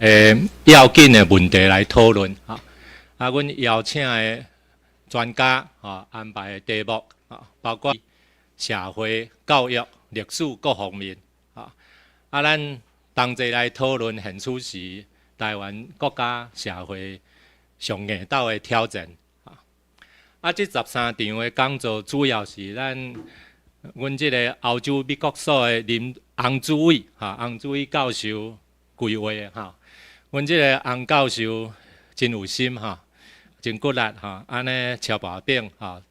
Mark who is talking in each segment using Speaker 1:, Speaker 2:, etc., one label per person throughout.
Speaker 1: 的要緊的問題來討論。哈，啊，阮邀請的專家，吼，安排的題目，包括社會、教育、歷史各方面。啊，啊，咱同齊來討論現此時台灣國家社會上硬鬥的挑戰。啊，這13場的講座主要是咱阮這个歐洲美國所的林洪主偉，哈，洪主偉教授規劃的哈。阮這个洪教授真有心哈，真骨力哈，按呢敲跋餅哈，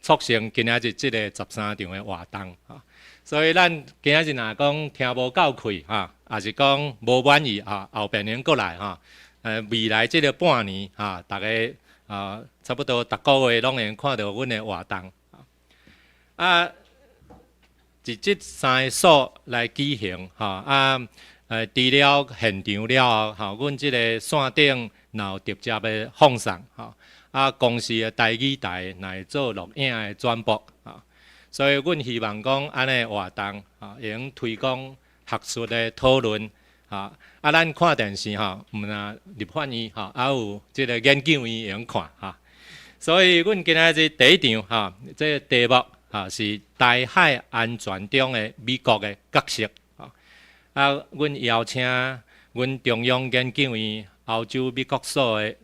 Speaker 1: 促成今仔日這个十三場的活動哈。所以咱今仔日若講聽無夠氣哈，抑是講無滿意哈，後邊能閣來哈。未來這个半年哈，逐家啊，差不多逐个月攏會看著阮的活動。啊，佇這三个所來舉行吼啊，除了現場了後，吼，阮這个線頂若有直接的放送，吼，啊，公視的台語台若會做錄影的轉播，吼，所以阮希望講按呢活動，吼，會用推廣學術的討論，吼，啊，咱看電視吼，毋但立法院吼，也有這个研究院會用看，吼，所以阮今仔日第一場，吼，這个題目，啊，是台海安全中的美國的角色。啊，阮邀請阮中央研究院歐洲美國所的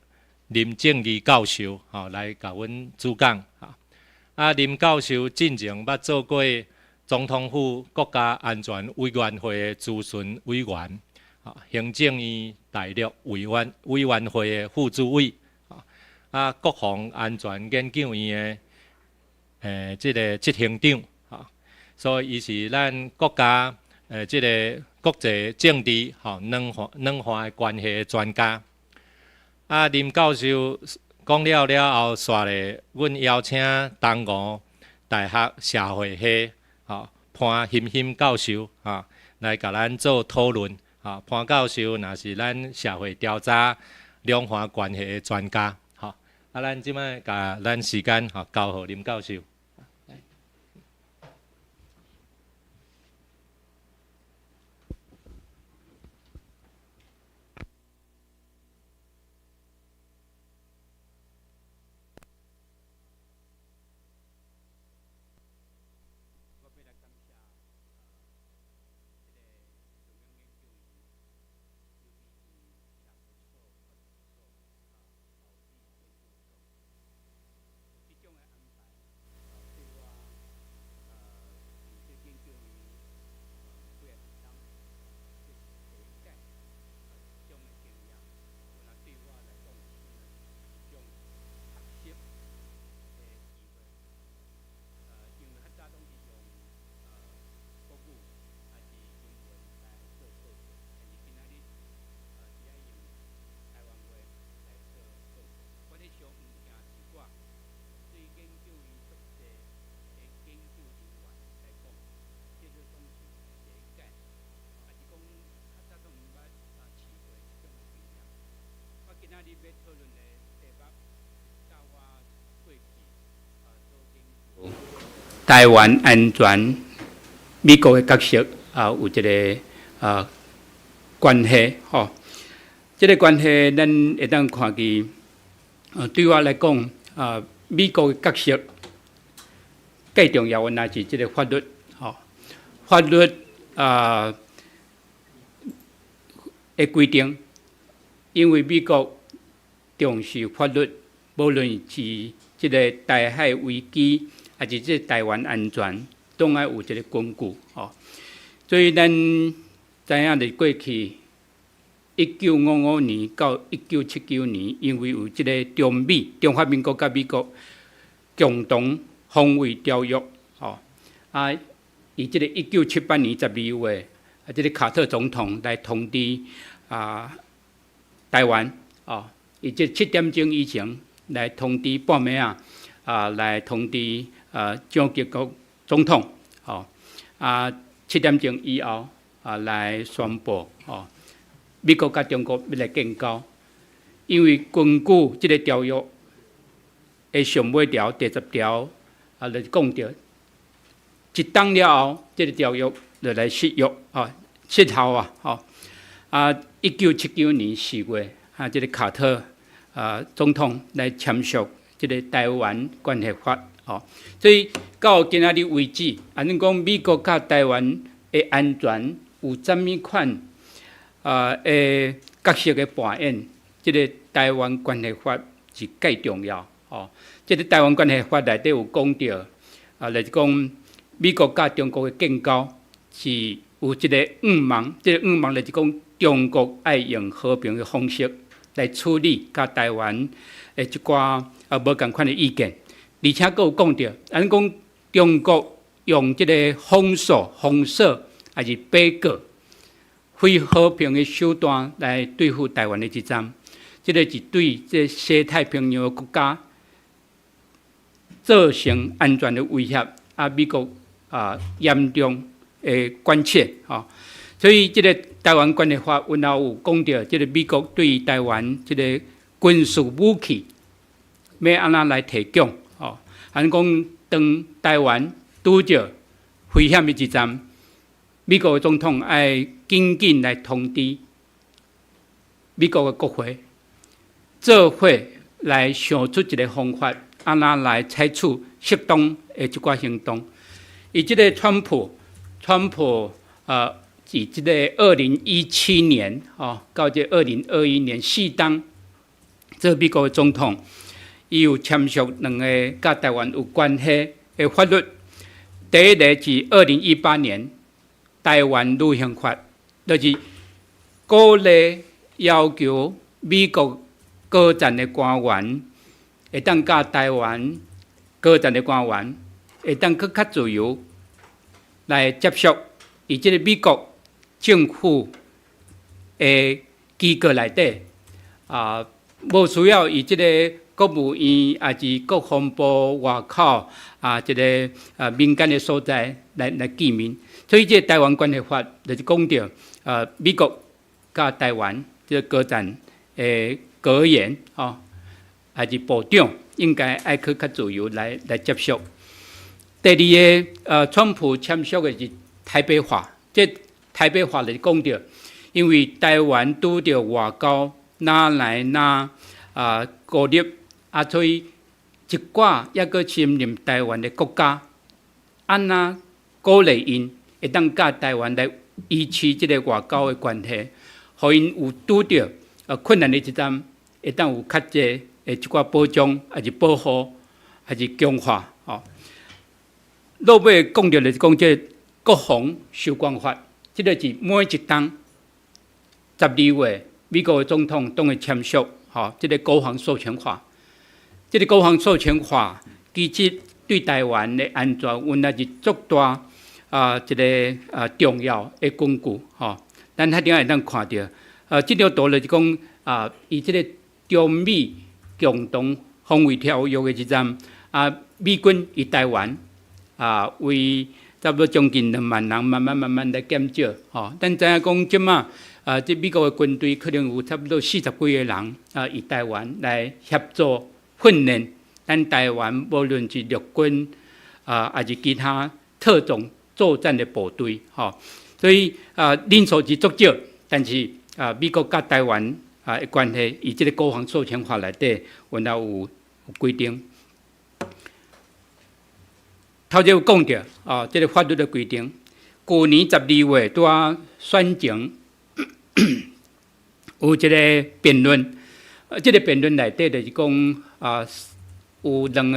Speaker 1: 林正義教授，吼，來共阮主講。啊，林教授進前捌做過總統府國家安全委員會的諮詢委員，行政院大陸委員會的副主委，啊，國防安全研究院的這个執行長，吼，所以伊是咱國家這个國際政治吼兩岸的關係的專家。啊，林教授講了了後，煞咧，阮邀請東吳大學社會系吼潘欣欣教授吼來共咱做討論。吼，潘教授若是咱社會調查兩岸關係的專家。吼，啊，咱這擺共咱時間吼交予林教授。
Speaker 2: 台灣安全，美國的角色啊，有一个啊關係吼。這个關係，咱會當看見，對我來講啊，美國的角色最重要的乃是這个法律吼。法律啊的規定，因為美國重視法律，無論是這个台海危機，抑是這个台灣安全，攏愛有一个根據吼。所以咱知影佇過去1955年到1979年，因為有這个中美中華民國佮美國共同防衛條約吼，啊，佇這个1978年12月，啊，這个卡特總統來通知啊台灣哦，佇這7點鐘以前來通知半暝仔啊，來通知啊蔣經國總統吼，啊7點鐘以後啊來宣布吼，美國佮中國欲來建交，因為根據這个條約的上尾條第10條啊，就是講著一冬了後，這个條約就來失約啊，失效啊，吼。啊，1979年4月，啊，這个卡特總統來簽署這个台灣關係法，吼。所以到今仔日為止，按呢講美國佮台灣的安全有啥物款的角色的扮演，這个台灣關係法是蓋重要，吼。這个台灣關係法內底有講著，就是講美國佮中國的建交是有一个願望，這个願望就是講中國愛用和平的方式來處理佮台灣的一寡無仝款的意見，而且閣有講著，按呢講中國用這个封鎖、封鎖，抑是杯葛非和平的手段來對付台灣的這陣，這个是對這西太平洋的國家造成安全的威脅，美國嚴重的關切，吼。所以這个台灣關係法，阮也有講著，這个美國對台灣這个軍事武器欲按怎來提供，吼。按呢講當台灣拄著危險的時陣，美國的總統愛緊緊來通知美國的國會，做伙來想出一个方法，按怎來採取適當的一寡行動。伊這个川普，川普佇這个2017年吼，到這2021年四冬做美國的總統，伊有簽署兩个佮台灣有關係的法律。第一个是2018年台灣旅行法，就是鼓勵要求美國高層的官員會當佮台灣高層的官員會當閣較自由來接觸，佇這个美國政府的機構內底無需要佇這个國務院，抑是國防部外口這个民間的所在來見面。所以，這个台灣關係法就是講著美國佮台灣這个高層的閣員吼，抑是部長，應該愛去較自由來接觸。第二个，川普簽署的是台北法，這台北法就是講著，因為台灣拄著外交哪來哪孤立，所以一寡猶閣承認台灣的國家，按怎鼓勵𪜶會當佮台灣來維持這个外交的關係，予𪜶有拄著困難的一陣，會當有較濟的一寡保障，抑是保護，抑是強化吼。落尾講著就是講這國防授權法，這个是每一冬12月，美國的總統攏會簽署吼，這个國防授權法。這个國防授權法其實對台灣的安全，原來是足大一个重要的工具吼。咱彼頂會當看著，這張圖就是講伊這个中美共同防衛條約的時陣，美軍佇台灣為差不多將近2萬人，慢慢慢慢來減少吼。咱知影講，這馬這美國的軍隊可能有差不多四十幾个人佇台灣來協助訓練咱台灣，無論是陸軍抑是其他特種作戰的部隊吼。所以人數是足少，但是美國佮台灣的關係，佇這个國防授權法內底，原來有規定。頭前有講著，這个法律的規定，舊年12月拄仔選前有一个辯論，這个辯論內底就是講有兩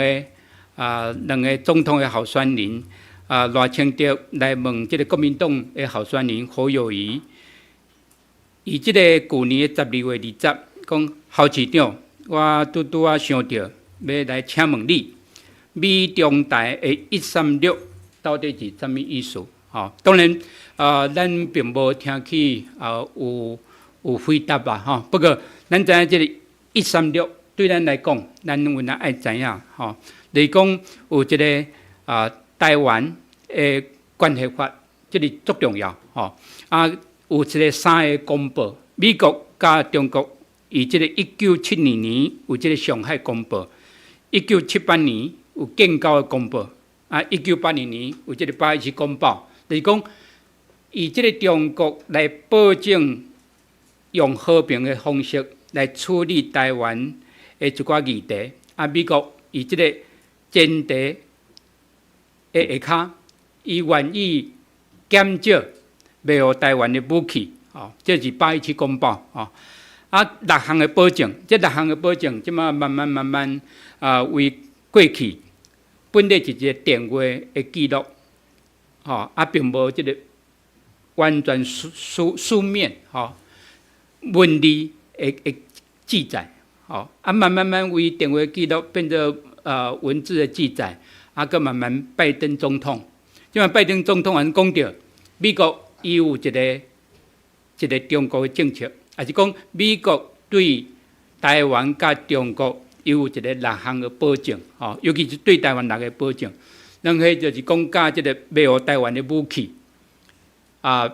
Speaker 2: 個總統的候選人賴清德來問這个國民黨的候選人侯友宜，伊這个舊年的12月20，講侯市長，我拄拄仔想著欲來請問你，美中台的136到底是啥物意思？吼，當然，咱並無聽起有回答吧？吼，不過咱知影這个一三六對咱來講，咱有哪愛知影？吼，就是講有一个台灣的關係法，這个足重要。吼，有一个三个公報，美國佮中國佇這个1972年有這个上海公報，1978年有建交的公報，1982年有這个八一七公報，就是講以這个中國來保證用和平的方式來處理台灣的一寡議題。啊，美國佇這个前提的下跤，伊願意減少賣予台灣的武器，哦，這是817公報，哦。啊，六項的保證，這六項的保證，這馬慢慢慢慢啊，為過去本來是一个電話的記錄，吼，啊，並無這个完全書面，吼，文字的記載，吼，啊，慢慢慢為電話記錄變做文字的記載，啊，閣慢慢拜登總統，這馬拜登總統還講著，美國伊有一個中國的政策，抑是講美國對台灣佮中國伊有一个六項的保證，吼，尤其是對台灣六个保證，兩個就是講佮這个賣予台灣的武器，啊，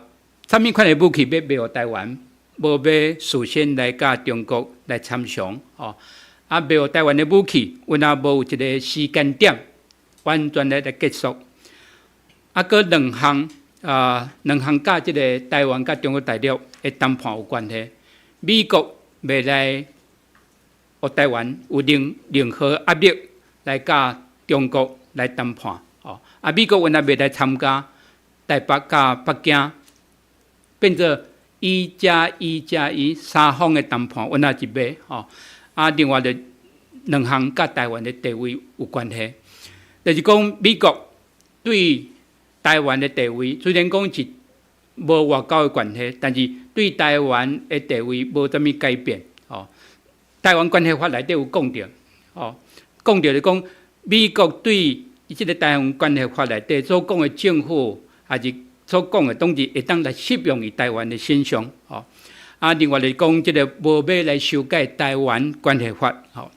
Speaker 2: 啥物款的武器欲賣予台灣，無欲事先來佮中國來參詳，吼，啊，賣予台灣的武器，阮也無有一个時間點完全來結束，啊，閣兩項啊，兩項佮這个台灣佮中國大陸的談判有關係，美國袂來予台灣有任何壓力來佮中國來談判，哦，啊，美國原來袂來參加台北佮北京，變做1+1+1三方的談判，原來一尾，吼，啊，另外就兩項佮台灣的地位有關係，就是講美國對台灣的地位雖然講是無外交的關係，但是對台灣的地位無啥物改變，吼。台灣關係法內底有講著，吼，講著就講美國對這个台灣關係法內底所講的政府，抑是所講的，攏是會當來適用於台灣的身上，吼。啊，另外來講，這个無欲來修改台灣關係法，吼。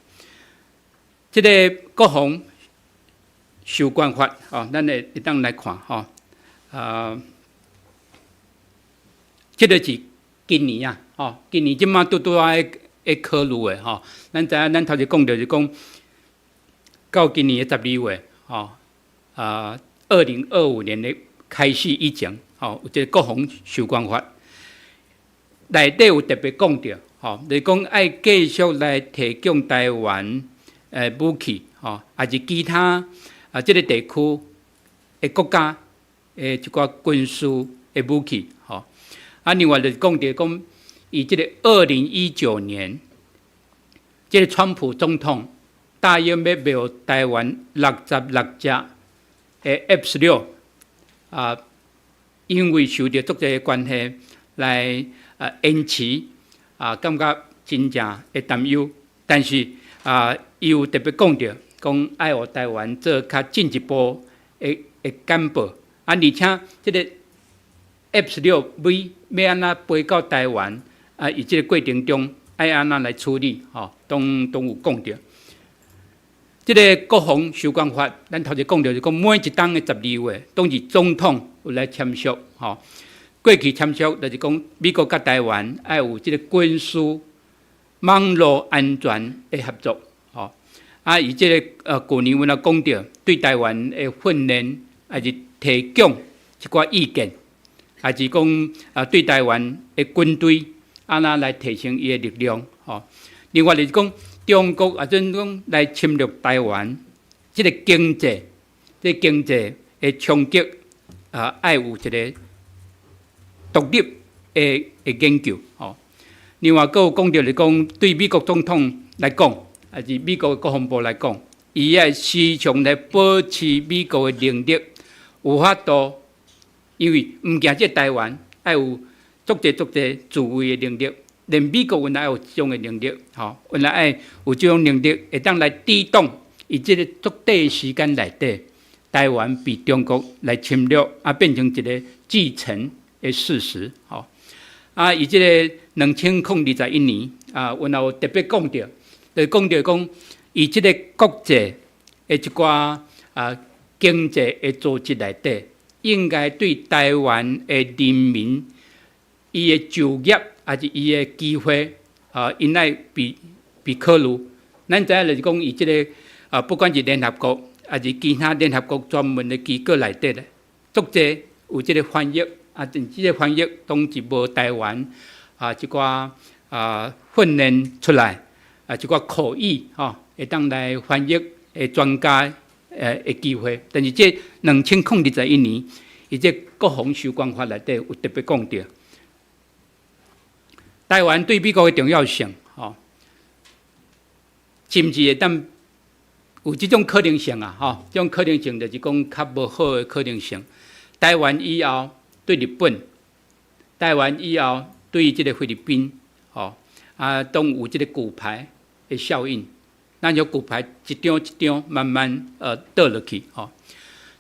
Speaker 2: 這个國防授權法，吼，咱會當來看，吼，啊，這个是今年啊，吼，今年這馬拄拄仔會考慮的，吼。咱知影，咱頭前講著是講到今年的12月，吼，啊，2025年的開始以前，吼，有這个國防授權法，內底有特別講著，吼，就是講愛繼續來提供台灣武器，吼，抑是其他啊這个地區的國家的一寡軍事的武器，吼。啊，另外就是講著講，佇這个2019年，這个川普總統答應欲賣予台灣66隻的 F-16啊，因為受著足濟的關係來延遲啊，感覺真正會擔憂。但是啊，伊有特別講著，講愛予台灣做較進一步的簡報啊，而且這个 F-16V 欲按怎飛到台灣啊？佇這个過程中愛按怎來處理？吼，攏有講著。這个國防授權法，咱頭前講著是講每一冬的12月，攏是總統有來簽署，吼。過去簽署就是講美國佮台灣愛有這个軍事網路安全的合作，吼。啊，伊這个舊年阮也講著，對台灣的訓練，抑是提供一寡意見，抑是講啊對台灣的軍隊按怎來提升伊的力量，吼。另外就是講中國啊，陣講來侵略台灣，這个經濟的衝擊啊，愛有一个獨立的研究，吼。另外，閣有講著是講，對美國總統來講，抑是美國的國防部來講，伊愛時常來保持美國的能力，有法度，因為毋驚這台灣愛有足濟足濟自衛的能力，連美國原來愛有這種的能力，吼，原來愛有這種能力，會當來抵擋佇這个足短時間內底，台灣被中國來侵略，啊，變成一个既成的事實，吼。啊，伊這个2021年啊，阮也有特別講著，就講著講，佇這个國際的一寡啊經濟的組織內底，應該對台灣的人民伊的就業抑是伊的機會啊，𪜶愛被考慮。咱知影就是講，佇這个啊，不管是聯合國，抑是其他聯合國專門的機構內底咧，足濟有這个翻譯。啊，但這个翻譯攏是無台灣一寡訓練出來一寡口譯吼，會當來翻譯的專家的機會。但是這2021年，伊這國防授權法內底有特別講著，台灣對美國的重要性，吼，甚至會當有這種可能性啊，吼，這種可能性就是講較無好的可能性。台灣以後對日本，台灣以後對這個菲律賓，吼，攏有這個骨牌的效應。咱有骨牌一張一張慢慢倒落去，吼。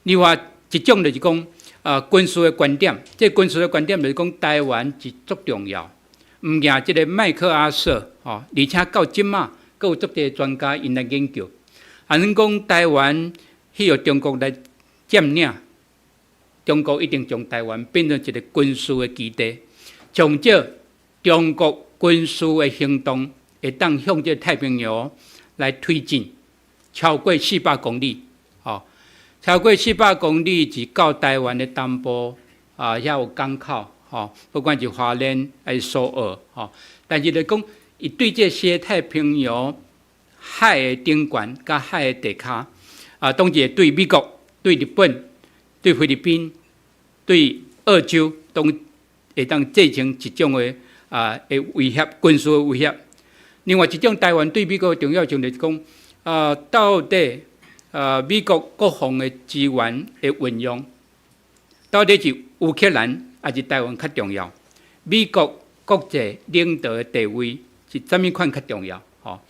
Speaker 2: 另外一種就是講，軍事的觀點，這個軍事的觀點就是講台灣是足重要，毋驚這個麥克阿瑟，吼，而且到這馬，閣有足濟專家𪜶來研究，按講台灣去予中國來佔領，中國一定將台灣變成一個軍事的基地，上少中國軍事的行動會當向這太平洋來推進超過四百公里，吼，超過四百公里是到台灣的東部啊，遐有港口，吼，不管是花蓮還是蘇澳，吼，但是來講，伊對這西太平洋海的頂懸佮海的地跤，當然會對美國、對日本、對菲律賓、對澳洲，攏會當造成一種的威脅，軍事的威脅。另外一種台灣對美國的重要性就是講，到底美國國防的資源的運用，到底是烏克蘭還是台灣較重要？美國國際領導的地位是啥物款較重要？吼，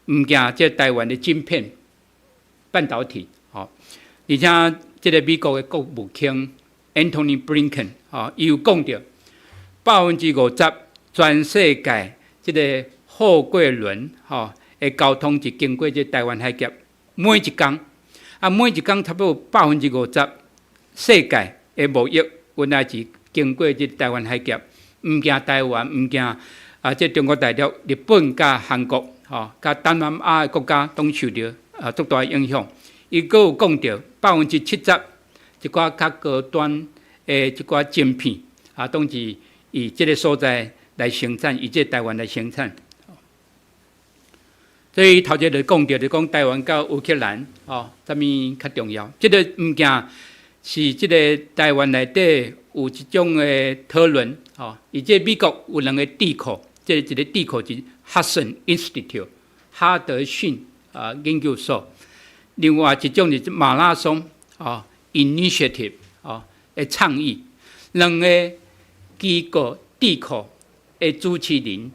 Speaker 2: 毋驚這台灣的晶片、半導體，吼，而且這個美國的國務卿 Antony Blinken，吼，伊有講著50%全世界這個貨櫃輪，吼，的交通是經過這台灣海峽，每一工，每一工差不多50%世界的貿易原來是經過這台灣海峽，毋驚台灣，毋驚這中國大陸、日本佮韓國，吼，佮東南亞的國家攏受著足大的影響。伊閣有講著70%一寡較高端的一寡晶片，攏是以這個所在來生產，以這台灣來生產。所以頭一個就講著，就講台灣佮烏克蘭，吼，啥物較重要？這個物件是這個台灣內底有一種的討論，吼。伊這美國有兩個智庫，這一個智庫是 Hudson Institute 哈德遜研究所，另外一種是馬拉松Initiative 的倡議，兩個機構智庫的主持人，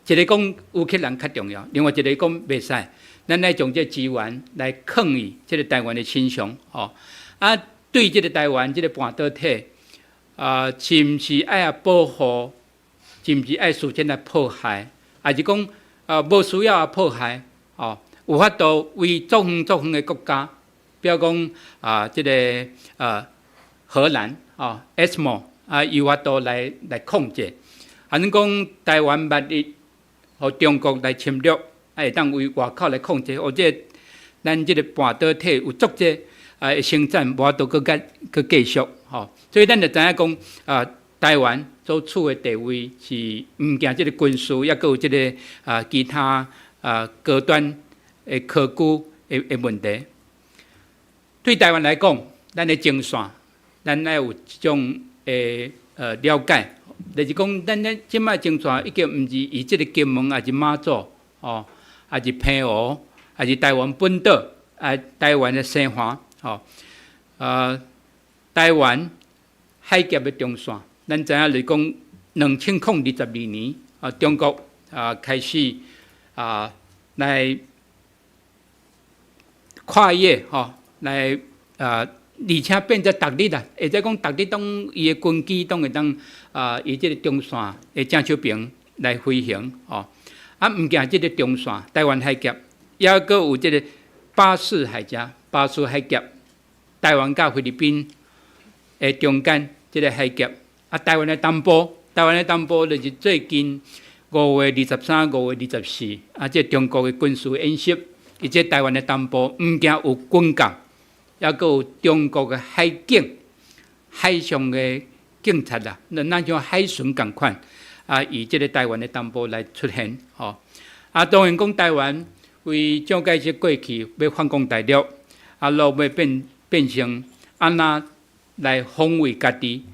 Speaker 2: 一個講烏克蘭較重要，另外一個講袂使，咱愛將這資源來囥佇這個台灣的身上，吼。對這個台灣這個半導體，是毋是愛保護？是毋是愛事先來破壞？還是講無需要啊破壞？哦，有法度為足遠足遠的國家，比如講這個荷蘭哦，ASML 有法度來控制。還是講台灣萬一予中國來侵略，會當為外口來控制，或者咱這個半導體有足濟生產，無法度閣閣閣繼續吼。所以咱就知影講台灣所處的地位是毋驚這個軍事，抑閣有這個其他高端的科技的問題。對台灣來講，咱的前線，咱愛有這種的了解，就是講咱這擺前線已經毋是以這個金門，抑是馬祖，吼，抑是澎湖，抑是台灣本島，台灣的西環，吼，台灣海峽的中線，咱知影就是講，2022年，中國開始來跨越，吼，來而且變做獨立啦，或者講獨立，當伊的軍機攏會當以這個中線的鄭秋平來飛行，吼。毋驚這個中線，台灣海峽，抑閣有這個巴士海峽，巴士海峽，台灣佮菲律賓的中間這個海峽，台灣的東部，台灣的東部就是最近5月23、5月24，這中國的軍事演習，伊這台灣的東部毋驚有軍艦，抑閣有中國的海警、海上的警察啦，若像海巡仝款啊，佇這个台灣的東部來出現吼。啊，當然講台灣為蔣介石過去欲反攻大陸，啊，落尾變成按怎來防衛家己，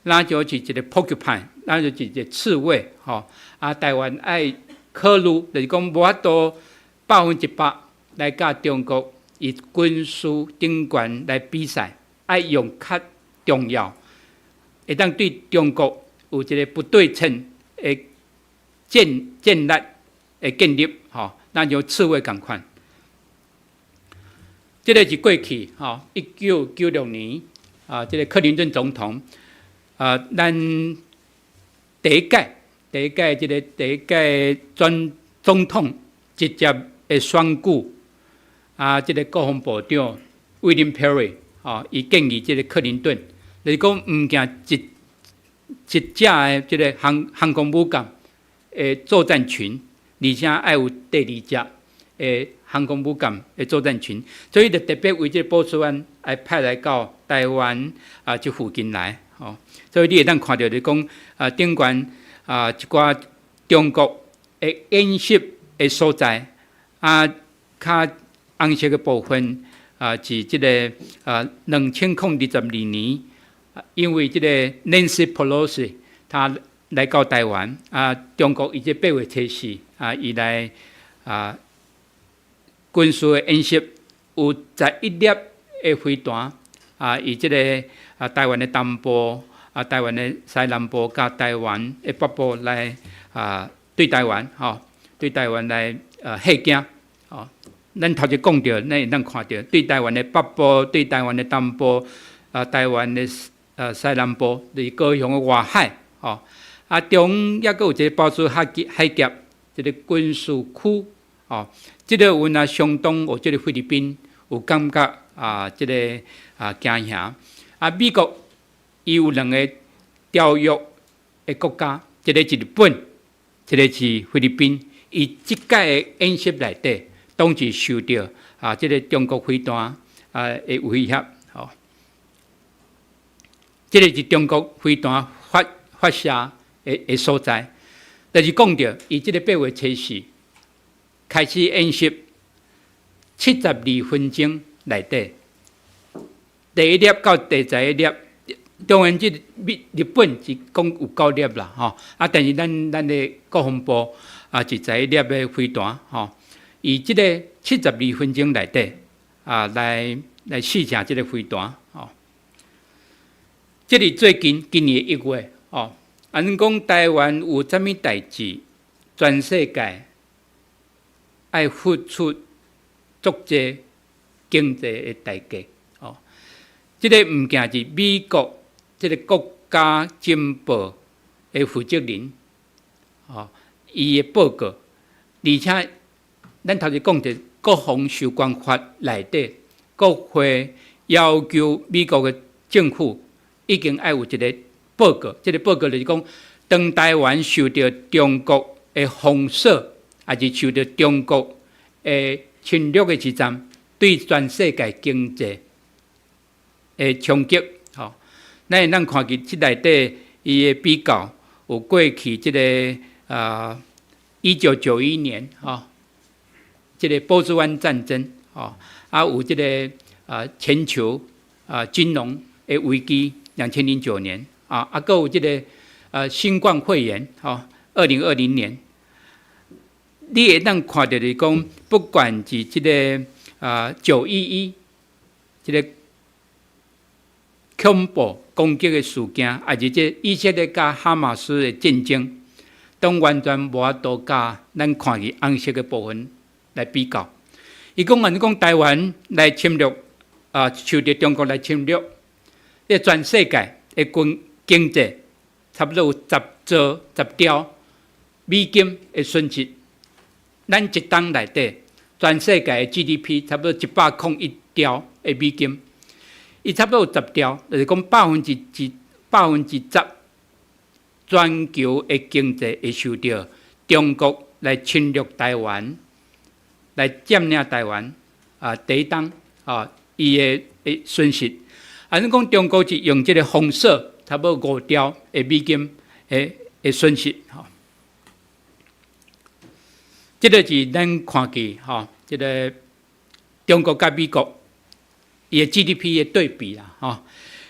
Speaker 2: 若像是一个 porcupine，若就是一个刺蝟吼。啊，台灣愛考慮，就是講無法度100%來佮中國以軍事頂懸來比賽，愛用較重要，會當對中國有一个不對稱的戰力的建立，吼，若像刺蝟仝款。這个是過去吼，1996年啊，這个克林頓總統啊，咱第一屆這个第一屆總統直接的選舉啊，這个國防部長威廉 Perry 吼，伊建議這个克林頓，就是講毋驚一隻的這个航空母艦的作戰群，而且愛有第二隻的航空母艦的作戰群，所以就特別為這个波斯灣愛派來到台灣啊，這附近來，吼。所以你會當看著就是講啊，頂懸啊一寡中國的演習的所在啊，較紅色的部分啊，是這个啊2022年，因為這个 Nancy Pelosi 她來到台灣啊，中國伊這8月初4啊，伊來啊軍事的演習有11粒的飛彈啊，佇這个啊台灣的東部啊，台灣的西南部佮台灣的北部來啊對台灣吼，對台灣來嚇驚吼。咱頭一講著，咱會當看著對台灣的北部、對台灣的東部、啊台灣的西南部，就是高雄的外海吼。啊，中猶閣有一个波斯海峽，一个軍事區吼。這个有若相當有這个菲律賓有感覺啊，這个啊驚嚇。啊，美國伊有兩个條約的國家，一个是日本，一个是菲律賓。伊這擺的演習內底，攏是受著啊這个中國飛彈啊的威脅吼。這个是中國飛彈發射的所在，就是講著伊這个8月初4開始演習，72分鐘內底，第一粒到第11粒，當然這日本是講有九粒啦，吼，啊，但是咱的國防部啊是十一粒的飛彈，吼，伊這个72分鐘內底啊來試射這个飛彈，吼，這是最近今年1月，吼，按呢講台灣有啥物代誌，全世界愛付出足濟經濟的代價，吼，這个毋但是美國這个國家情報的負責人，吼，伊的報告，而且咱頭先講著國防授權法內底，國會要求美國的政府已經愛有一个報告，這个報告就是講，當台灣受著中國的封鎖，抑是受著中國的侵略的時陣，對全世界經濟的衝擊，吼，咱會當看見這內底伊的比較，有過去這个啊，1991年吼，這个波斯灣戰爭，吼，啊有這个啊全球啊金融的危機，2009年，啊，閣有這个新冠肺炎，吼，2020年，你會當看著就是講，不管是這个啊9.11這个恐怖攻擊的事件，抑是這以色列佮哈馬斯的戰爭，攏完全無法度佮咱看見紅色的部分來比較。伊講按呢講台灣來侵略啊，受著中國來侵略，這全世界的經濟差不多有10兆10兆美金的損失。咱一冬內底，全世界的 GDP 差不多101兆的美金，伊差不多有十兆，就是講1%，10%，全球的經濟會受著中國來侵略台灣，來佔領台灣啊，第一冬啊，伊的損失。按呢講中國是用這个封鎖，差不多5兆的美金的損失吼。這个是咱看見吼，這个中國佮美國伊的 GDP 的對比啦，吼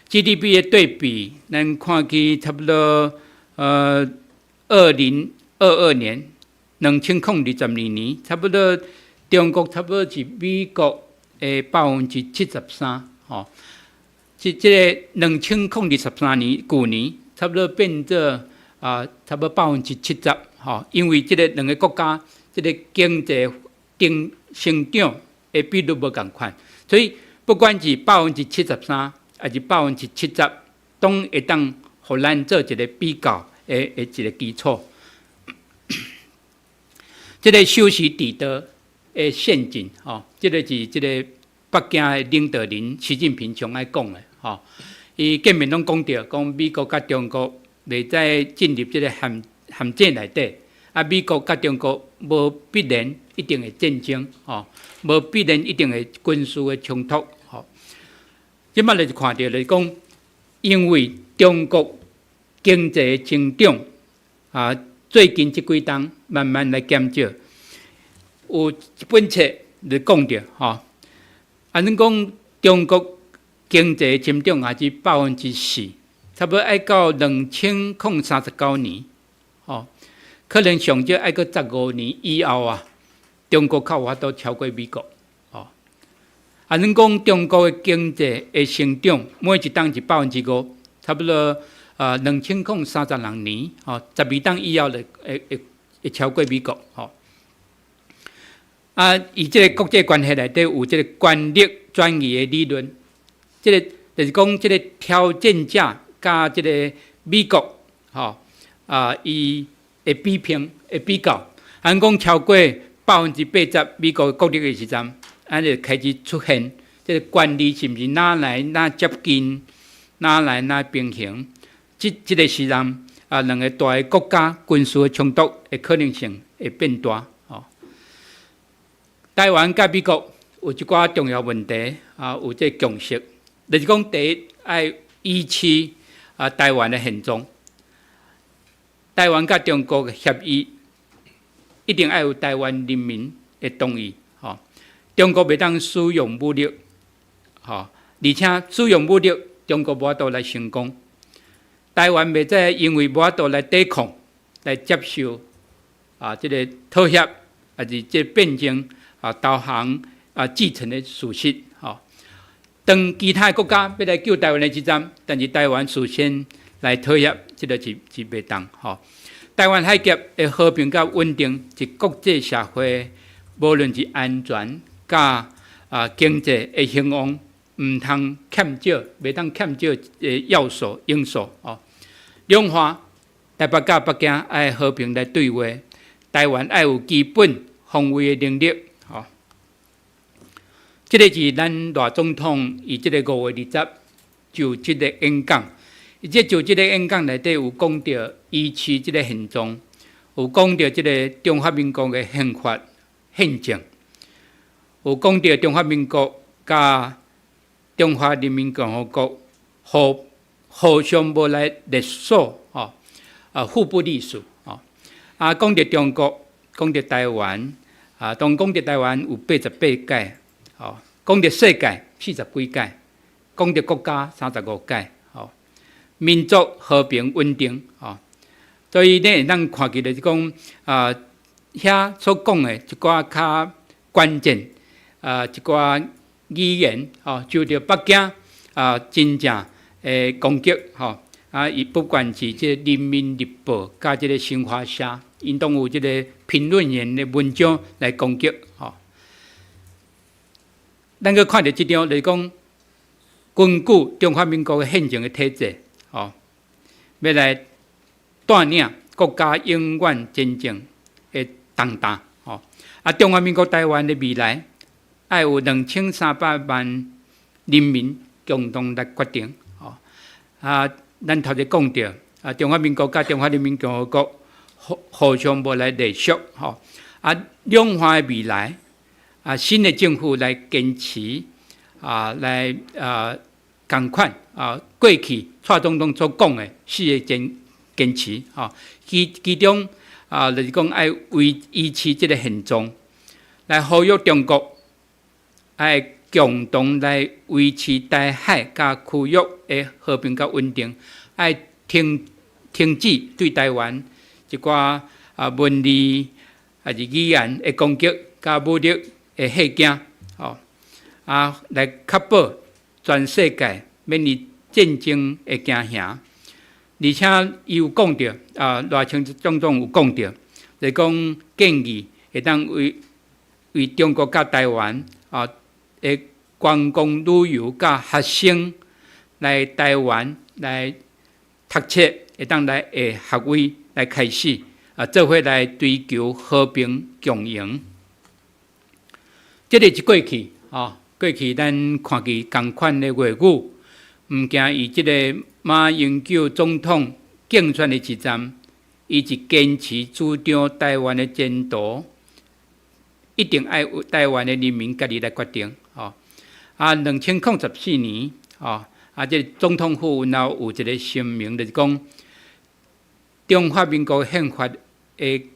Speaker 2: ，GDP 的對比，咱看見差不多2022年，2022年，差不多中國差不多是美國的73%，吼。這个2023年，舊年差不多變做啊，差不多百分之七十，吼。因為這个兩个國家這个經濟定成長的比率無仝款，所以不管是百分之七十三，抑是百分之七十，攏會當予咱做一个比較的一个基礎。這个修昔底德的陷阱，吼，這个是這个北京的領導人習近平上愛講的，吼。伊見面攏講著，講美國佮中國袂再進入這个陷阱內底，啊，美國佮中國無必然一定會戰爭，吼，無必然一定會軍事的衝突，吼。這擺就是看著就是講，因為中國經濟的增長啊，最近這幾冬慢慢來減少。有一本冊就講著，吼，啊，恁講中國經濟增長也是4%，差不多愛到2039年，吼，可能上少愛閣15年以後啊，中國較有法度超過美國，吼。啊，恁講中國的經濟的成長，每一冬是5%，差不多啊，2036年，吼，12冬以後就會超過美國，吼。啊，伊這个國際關係內底有這个權力轉移的理論，這个就是講這个挑戰者佮這个美國，吼啊，伊會比拼會比較，按講超過80%美國國力的時陣，按就開始出現這个權力是毋是哪來哪接近，哪來哪平衡？這个時陣啊，兩个大的國家軍事的衝突的可能性會變大。台灣佮美國有一寡重要問題啊，有這個共識，就是講第一愛維持啊台灣的現狀，台灣佮中國的協議一定愛有台灣人民的同意，吼。中國袂當使用武力，吼，而且使用武力，中國無法度來成功。台灣袂使因為無法度來抵抗，來接受啊這个妥協，抑是這個變成啊投降啊既成的事實，吼。當其他國家欲來救台灣的時陣，但是台灣事先來妥協，這个是袂當，吼。台灣海峽的和平佮穩定，是國際社會無論是安全佮啊經濟的興旺，毋通欠少，袂當欠少的要素因素，吼。兩岸台北佮北京愛和平來對話，台灣愛有基本防衛的能力。這个是咱賴總統伊這个5月20就這个演講，伊這就這个演講內底有講著維持這个現狀，有講著這个中華民國的憲法憲政，有講著中華民國佮中華人民共和國互相無來隸屬，吼，啊互不隸屬，吼，啊講著中國，講著台灣，啊當講著台灣有88屆。吼，講著世界40幾屆，講著國家35屆，吼，民族和平穩定，吼，所以你會當看見就是講啊，遐所講的一寡較關鍵啊，一寡語言，吼，受著北京啊真正的攻擊，吼，啊，伊不管是這個《人民日報》佮這个新華社，𪜶攏有這个評論員的文章來攻擊，吼。咱閣看著這張，就是講根據中華民國的憲政的體制，吼，欲來帶領國家永遠前進的重擔，吼。啊，中華民國台灣的未來，愛有2300萬人民共同來決定，吼。啊，咱頭前講著，啊，中華民國佮中華人民共和國互相無來隸屬，吼。啊，兩岸的未來，啊，新的政府來堅持啊，來啊，仝款啊，過去蔡總統所講的四个堅持，吼，其中啊，就是講愛維持這个現狀，來呼籲中國愛共同來維持台海佮區域的和平佮穩定，愛停止對台灣一寡啊文字抑是語言的攻擊佮武力的嚇驚，吼，啊，來確保全世界免予戰爭的驚嚇。而且伊有講著啊，賴清德總統有講著，就是講建議會當為中國佮台灣啊的觀光旅遊佮學生來台灣來讀冊，會當來下學位來開始啊，做伙來追求和平共贏。這个是過去，吼，過去咱看見仝款的話語，毋驚伊這个馬英九總統競選的時陣，伊是堅持主張台灣的前途一定愛由台灣的人民家己來決定，吼。啊，2014年，吼，啊，這个總統府然後有一个聲明，就是講中華民國憲法的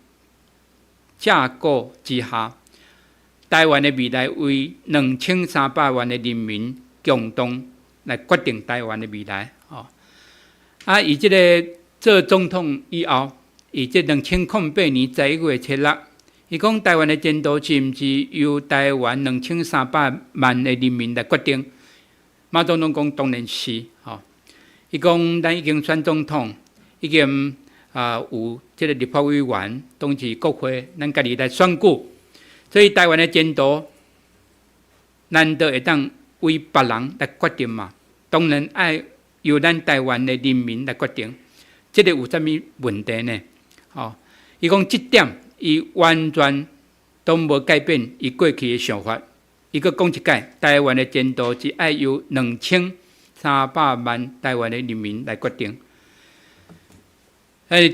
Speaker 2: 架構之下，台灣的未來為2300萬的人民共同來決定台灣的未來，吼。啊，伊這个做總統以後，伊這2008年11月7日，伊講台灣的前途是毋是由台灣兩千三百萬的人民來決定？馬總統講當然是，吼。伊講咱已經選總統，已經啊有這个立法委員，當是國會，咱家己來選舉，所以台灣的前途難道會當為別人來決定嗎？當然愛由咱台灣的人民來決定，這个有啥物問題呢？吼，伊講這點，伊完全都無改變伊過去的想法。伊閣講一擺，台灣的前途是愛由兩千三百萬台灣的人民來決定。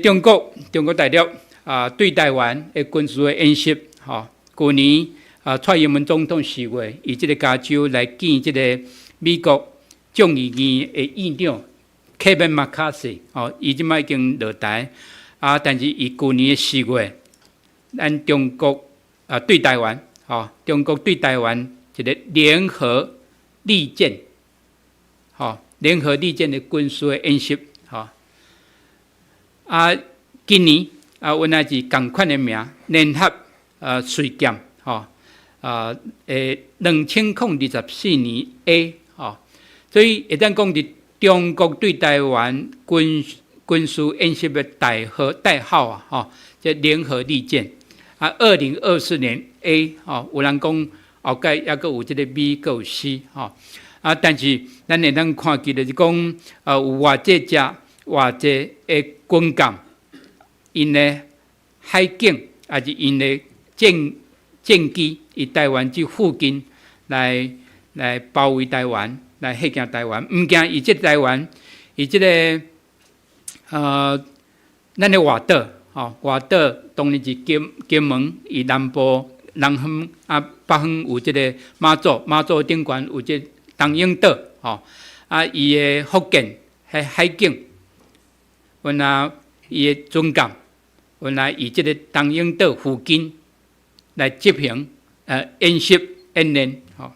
Speaker 2: 中國大陸啊，對台灣的軍事的演習，吼，舊年啊，蔡英文總統4月，佇這个加州來見這个美國眾議院的議長 Kevin McCarthy，吼，伊這擺已經落台，啊，但是伊舊年的四月，咱中國啊對台灣，吼，中國對台灣一个聯合利劍，吼，聯合利劍的軍事的演習，吼，啊，今年啊，阮也是仝款的名，聯合啊穗劍，吼，啊，2024年 A，吼，所以會當講佇中國對台灣軍事演習的代號啊，吼，這聯合利劍啊，2024年 A，吼，有人講後蓋猶閣有這个 B，閣有 C，吼，啊，但是咱會當看見就是講，啊，有偌濟隻偌濟的軍艦，𪜶的海警，抑是𪜶的戰機，佇台灣這附近來包圍台灣，來嚇驚台灣，毋驚伊這台灣，伊這个咱的外島，吼，外島當然是金門，伊南部南方啊，北方有這个馬祖，馬祖頂懸有這東引島，吼，啊，伊的福建彼海警，阮啊，伊的船艦，阮來佇這个東引島附近來執行演習演練，吼。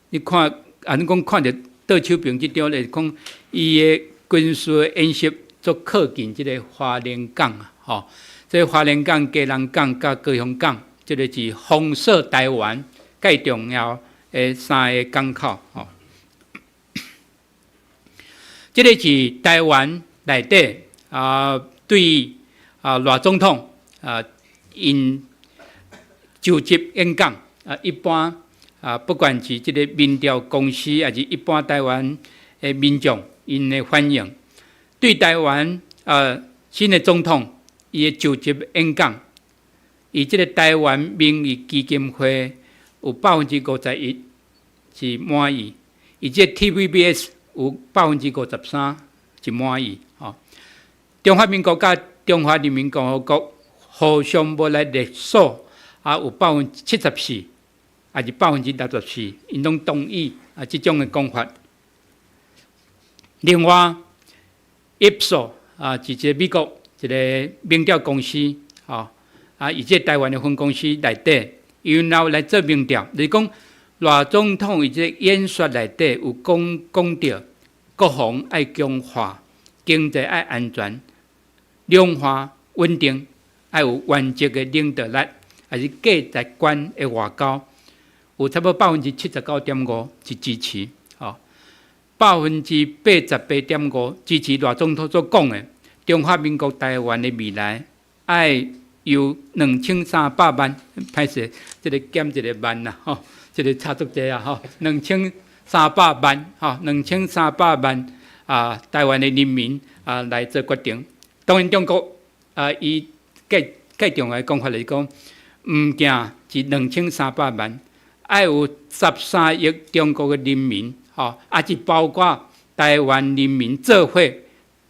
Speaker 2: 你看，啊，你講看著倒手邊這張咧，講伊的軍事演習足靠近這个花蓮港啊，吼。這花蓮港、基隆港佮高雄港，這个是封鎖台灣蓋重要的三个港口，吼。這个是台灣內底啊，對啊賴總統啊，𪜶就職演講啊，一般啊，不管是這个民調公司，抑是一般台灣的民眾，𪜶的反應，對台灣啊新的總統伊的就職演講，伊這个台灣民意基金會有51%是滿意，伊這 TVBS 有53%是滿意，吼。中華民國佮中華人民共和國互相無來勒索，啊，有74%，抑是64%，𪜶攏同意啊這種的講法。另外，Ipsos 啊，是一个美國一個民調公司，吼啊，伊這台灣的分公司內底，伊然後來做民調，就是講賴總統伊這個演說內底有講講著國防愛強化，經濟愛安全，兩岸穩定，愛有原則的領導力，抑是價值觀的外交，有差不多79.5%是支持，吼，88.5%支持賴總統所講的中華民國台灣的未來愛由2300萬，歹勢，這個減一個萬啦，吼，這個差足濟啊，吼，兩千三百萬，吼，兩千三百萬啊，台灣的人民啊來做決定。當然，中國啊，伊較重要的講法就是講，毋驚是兩千三百萬，愛有13億中國的人民，吼，抑是包括台灣人民做伙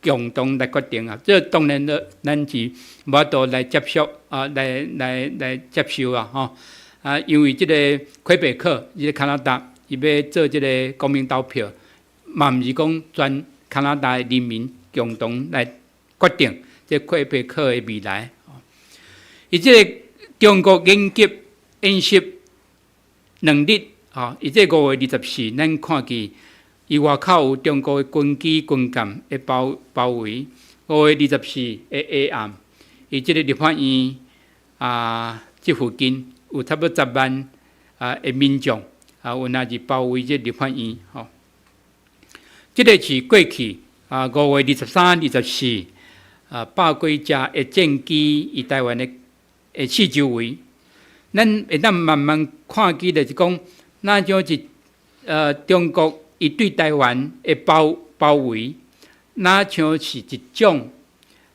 Speaker 2: 共同來決定啊！這當然了，咱是無法度來接受啊，來接受啊，吼啊！因為這個魁北克，這個加拿大，伊欲做這個公民投票，嘛毋是講全加拿大的人民共同來決定這魁北克的未來。伊這個中國緊急演習2日，吼，伊這5月24，咱看見伊外口有中國的軍機軍艦的包圍。5月24的下暗，伊這個立法院啊，這附近有差不多10萬啊的民眾啊，有若是包圍這立法院，吼。這個是過去啊，5月23、24啊，百幾隻的戰機佇台灣的四周圍，咱會當慢慢看見，就是講，若像是中國伊對台灣的包圍，若像是一種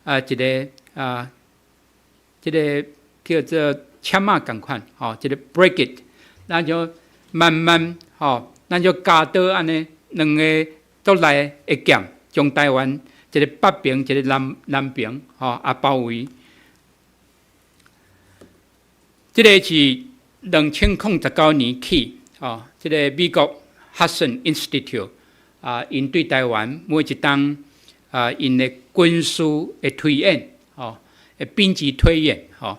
Speaker 2: 啊一個啊，這個叫做簽仔仝款，吼，一個 bracket，咱就慢慢吼，咱就鉸刀按呢兩个足利的劍，將台灣一个北爿，一个南爿，吼啊包圍。這个是2019年起，吼，這个美國 Hudson Institute 啊，𪜶對台灣每一冬啊，𪜶的軍事的推演，吼，的兵棋推演，吼，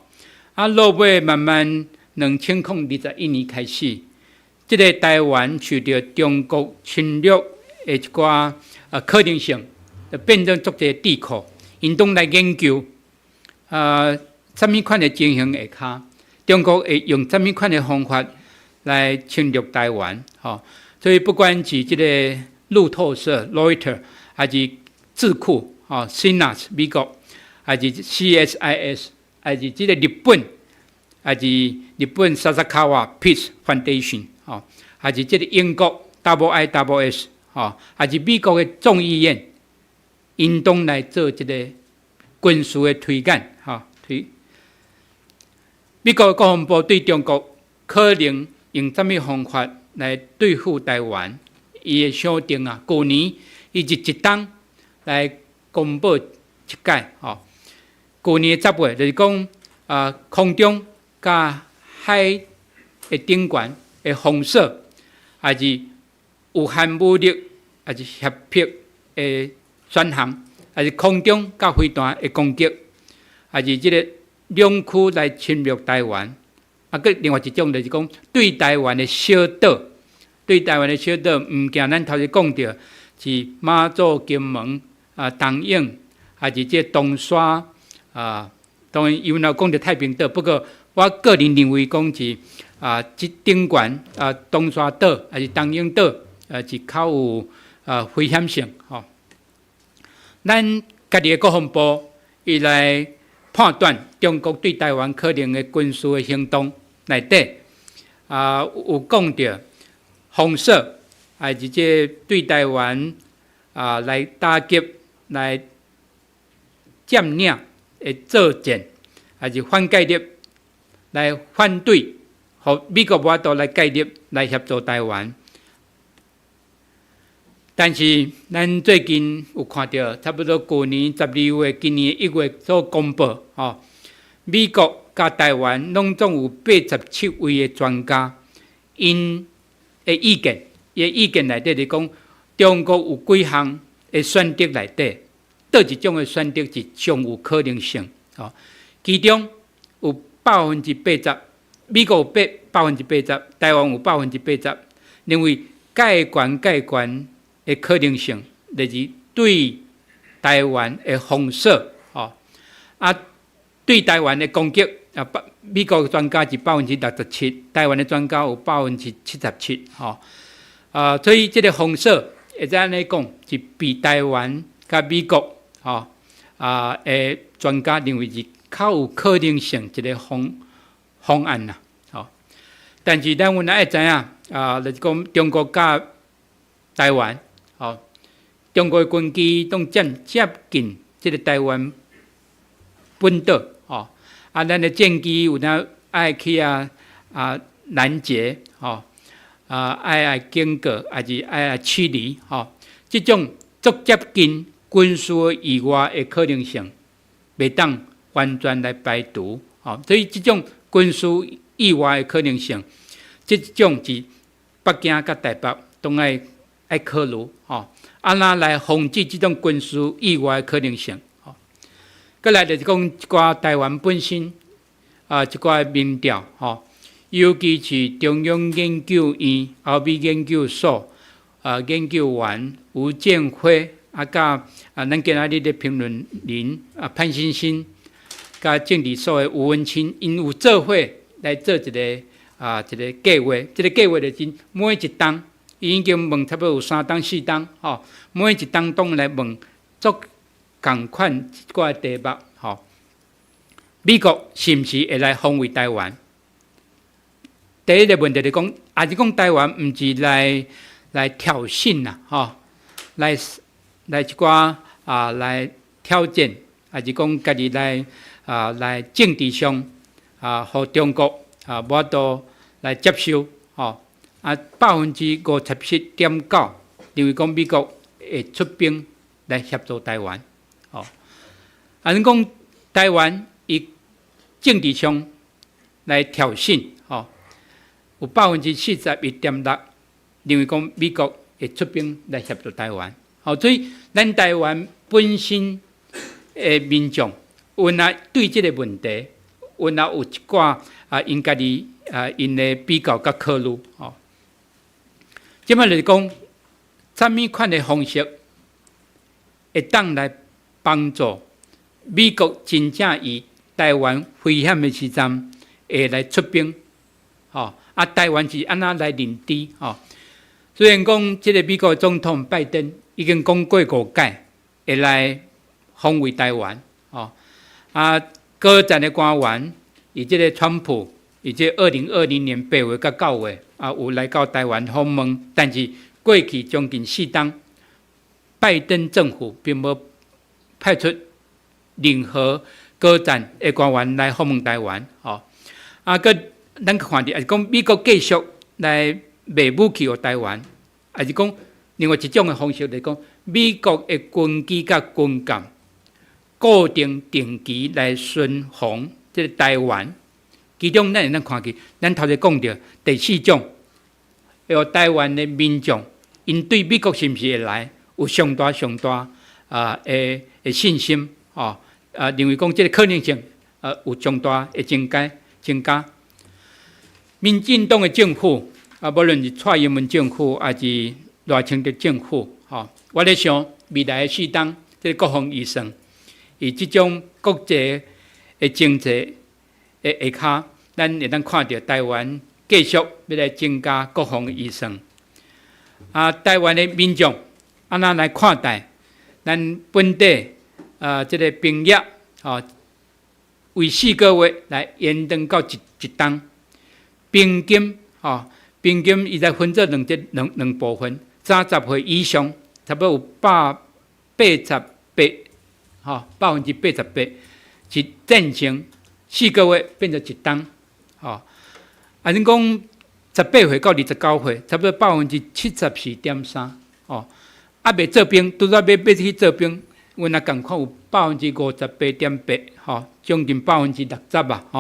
Speaker 2: 啊，落尾慢慢2021年開始，這个台灣受著中國侵略的一寡啊可能性，就變成足濟智庫，𪜶攏來研究啊，啥物款的情形下跤，中國會用啥物款的方法來侵略台灣，吼，所以不管是這个路透社（Reuters）還是智庫，吼 CNAS 美國，還是 CSIS，還是這个日本，還是日本 Sasakawa Peace Foundation，吼，還是這个英國 IISS，吼，還是美國的眾議院，𪜶攏來做這个軍事的推演，吼，推。美國國防部對中國可能用啥物方法來對付台灣，伊的想定啊，舊年伊就一冬來公布一擺，吼。舊年10月就是講啊，空中佮海的頂懸的封鎖，抑是有限武力，抑是脅迫的選項，抑是空中佮飛彈的攻擊，抑是這个兩區來侵略台灣，啊，閣另外一種就是講對台灣的小島，對台灣的小島，毋驚咱頭先講著是馬祖、金門啊、東引，抑是這東沙啊，當然有人講著太平島，不過我個人認為講是啊，這頂懸啊，東沙島抑是東引島，是較有啊危險性吼。咱家己的國防部伊來判斷中國對台灣可能的軍事的行動內底，啊有講著封鎖，抑是這對台灣啊來打擊、來佔領的作戰，抑是反介入來反對，予美國無法度來介入來協助台灣。但是，咱最近有看著，差不多舊年12月、今年1月所公布，吼，美國佮台灣攏總有87位的專家，𪜶的意見，伊的意見內底就講，中國有幾項的的選擇內底，佗一種的選擇是上有可能性？吼，其中有百分之八十，美國有80%，台灣有百分之八十，認為蓋懸蓋懸的可能性，就是對台灣的封鎖，吼，啊，對台灣的攻擊啊，美國專家是67%，台灣的專家有77%，吼，啊，所以這个封鎖會使按呢講，是比台灣佮美國，吼，啊的專家認為是較有可能性一个方案啦，吼。但是咱阮愛知影，啊，就是講中國佮台灣，吼，中國的軍機攏漸接近這个台灣本島，吼，啊，咱的戰機有當愛去啊攔截，吼，啊愛警告，抑是愛驅離，吼，這種足接近軍事以外的可能性，袂當完全來排除，吼，所以這種軍事以外的可能性，這種是北京佮台北攏愛考慮，吼，按怎來防止這種軍事意外的可能性，吼。閣來就是講一寡台灣本身啊，一寡民調，吼，尤其是中央研究院歐美研究所啊研究員吳建輝啊，佮啊，咱今仔日的評論人啊潘欣欣，佮政治所的吳文清，𪜶有做伙來做一個計劃，這个計劃就是每一冬，伊已經問差不多有三冬四冬，吼，每一冬攏來問足仝款一寡題目，吼，美國是毋是會來防衛台灣？第一個問題就講，抑是講台灣毋是來挑釁啦，吼，來一寡啊來挑戰，抑是講家己來政治上啊，予中國啊無法度來接受，吼，啊57.9%認為講美國會出兵來協助台灣，吼，啊，恁講台灣伊政治上來挑釁，吼，有41.6%認為講美國會出兵來協助台灣，吼，所以咱台灣本身的民眾，𪜶也對這个問題，𪜶也有一寡啊，𪜶家己啊，𪜶的比較佮考慮，吼。這擺就是講，啥物款的方式會當來幫助美國真正以台灣危險的時陣會來出兵，吼，啊，台灣是按怎來認知，吼？雖然講這个美國總統拜登已經講過五擺會來防衛台灣，吼，啊，高層的官員，伊這个川普，伊這2020年8月佮9月啊，有來到台灣訪問，但是過去將近4冬，拜登政府並無派出任何高層的官員來訪問台灣，吼。啊，閣咱看著，抑是講美國繼續來賣武器予台灣，抑是講另外一種的方式來講，美國的軍機佮軍艦固定定期來巡防這个台灣。其中咱會當看見，咱頭先講著第四種，予台灣的民眾，𪜶對美國是毋是會來有上大上大啊的信心，吼，啊，認為講這个可能性啊有上大的增加增加。民進黨的政府啊，無論是蔡英文政府，抑是賴清德政府，吼，我咧想未來的4冬，這个國防預算，以這種國際的政策的下跤，咱會當看著台灣繼續欲來增加國防預算。啊，台灣的民眾按怎來看待咱本地啊？這个兵役吼，為4個月來延長到一冬，兵金吼，兵金伊來分做兩節兩兩部分，30歲以上，差不多有百八十八，吼，88%是贊成四個月變做一冬，吼。啊，恁講18歲到29歲，差不多74.3%，吼。啊，未做兵，拄才欲去做兵，阮也仝款有58.8%，吼，將近60%啊，吼。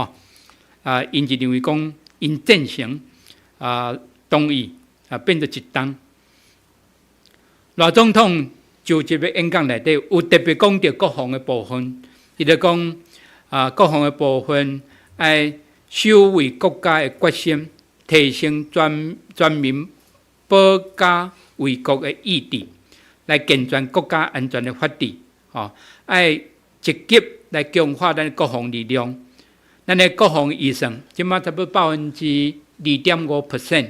Speaker 2: 啊，𪜶是認為講，𪜶贊成啊，同意啊，變做一冬。賴總統就職的演講內底有特別講著國防的部分，伊就講啊，國防的部分愛守衛國家的決心，提升全民保家衛國的意志，來健全國家安全的法治，吼，愛積極來強化咱的國防力量。咱的國防預算，這馬差不多2.5%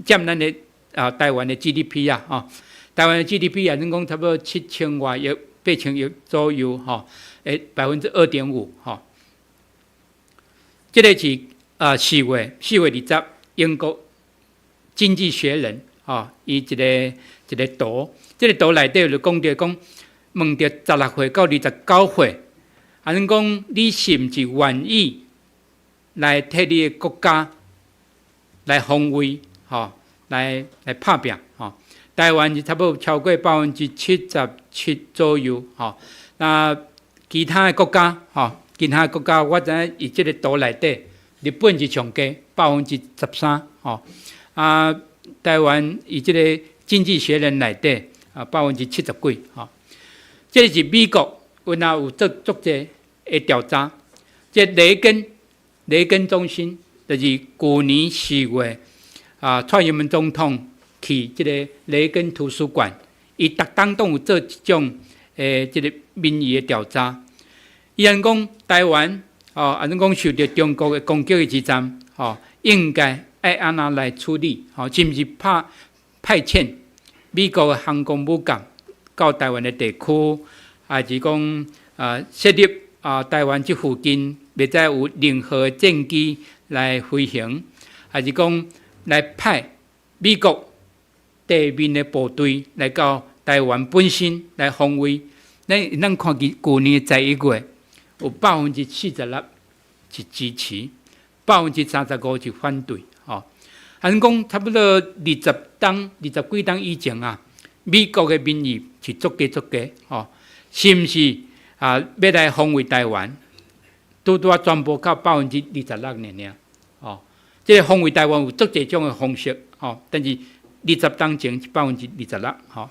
Speaker 2: 佔咱的啊台灣的 GDP 啊，吼，台灣的 GDP 啊，咱講差不多7000外億、8000億左右，吼，2.5%，吼。這个是啊4月20，英國經濟學人，吼，伊一個圖，這个圖內底就講著講，問著16歲到29歲，啊，恁講你是毋是願意來替你的國家來防衛，吼，來拍拚，吼。台灣是差不多超過77%左右，吼。那其他的國家，吼，其他國家我知影佇這个圖內底，日本是上低13%，吼。啊，台灣佇這个經濟學人內底啊，70幾%，吼。這个是美國，阮也有做足濟的調查，這雷根中心就是舊年4月啊，蔡英文總統去這个雷根圖書館，伊逐冬攏有做這種這个民意的調查。伊按講台灣哦，按講受著中國的攻擊的時陣，吼，應該愛按怎來處理？吼，是毋是派遣美國的航空母艦到台灣的地區，還是講啊設立啊台灣這附近袂再有任何戰機來飛行，還是講來派美國地面的部隊來到台灣本身來防衛？咱看見舊年11月有46%是支持，35%是反對。吼，按講差不多20冬、20幾冬以前啊，美國的民意是足低足低，吼，是毋是啊？欲來防衛台灣，拄拄仔全部到26%爾爾，吼，這个防衛台灣有足濟種的方式，吼，但是20冬前是26%，吼。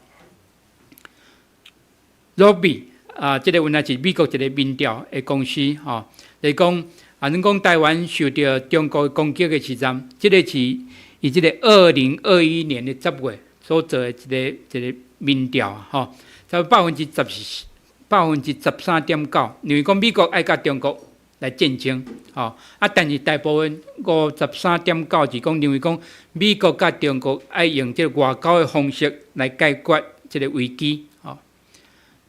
Speaker 2: Robie 啊，這个原來是美國一个民調的公司，吼，來講啊，恁講台灣受著中國攻擊的時陣，這个是佇這个2021年的10月所做的一個民調，吼，差不多13.9%，認為講美國愛佮中國來戰爭，吼，啊，但是大部分53.9是講認為講美國佮中國愛用這个外交的方式來解決這个危機，吼。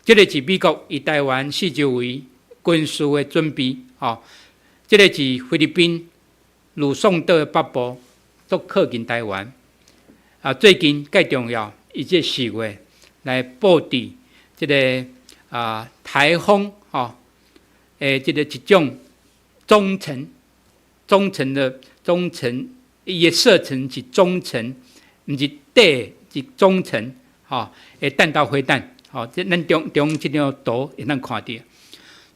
Speaker 2: 這个是美國佇台灣四周圍軍事的準備，吼。這个是菲律賓呂宋島的北部，足靠近台灣。啊，最近較重要，伊這4月來布置這个啊颱風，吼，這个一種中程、中程的中程，伊的射程是中程，毋是短，是中程，吼，的彈道飛彈。吼，這咱中中這張圖會當看著，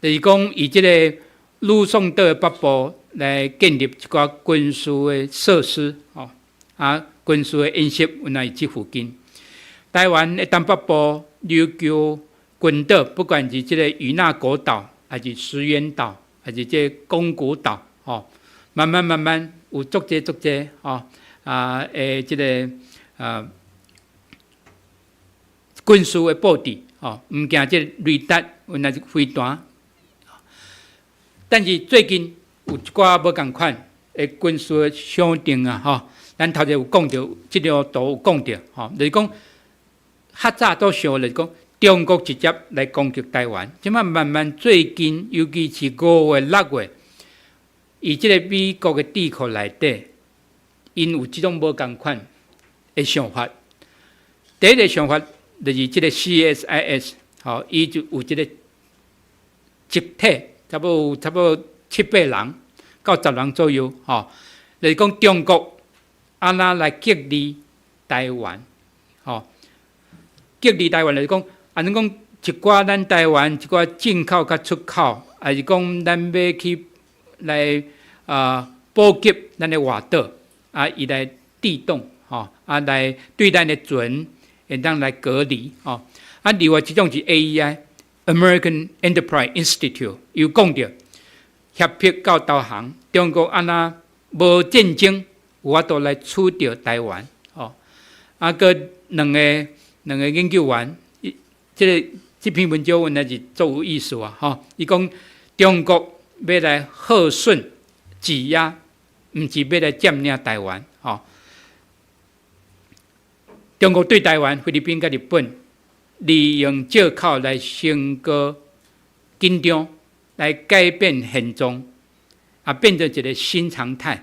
Speaker 2: 就是講以這个呂宋島的北部來建立一寡軍事的設施，吼，啊，軍事的演習，原來佇這附近。台灣的東北部琉球群島，不管是這个與那國島，還是石垣島，還是這个宮古島，吼，慢慢慢慢有足濟足濟，吼，啊，的這个啊軍事的布置，吼，毋驚這个雷達，原來是飛彈。但是最近有一寡無仝款的軍事的商定啊，吼，咱頭前有講著，這張圖有講著，吼，就是講較早都想就是講中國直接來攻擊台灣，這馬慢慢最近，尤其是5月、6月，佇這个美國的智庫內底，𪜶有這種無仝款的想法。第一个想法就是這个 CSIS，吼，伊就有這个集體，差不多七八人到10人左右，吼，就是講中國按怎來隔離台灣，吼，隔離台灣就是講，按怎講一寡咱台灣一寡進口佮出口，還是講咱欲去來啊補給咱的外島，啊，伊來地動，吼，啊來對咱的船會當來隔離，吼，啊，另外一種是 AEI American Enterprise Institute，有講著脅迫到投降，中國按怎無戰爭有法度來取著台灣，哦，啊，閣兩個研究員，這篇文章原來是足有意思啊，吼，伊講中國欲來耗損、擠壓，毋是欲來佔領台灣，吼。中國對台灣、菲律賓佮日本利用借口來升高緊張，來改變現狀，啊，變做一個新常態。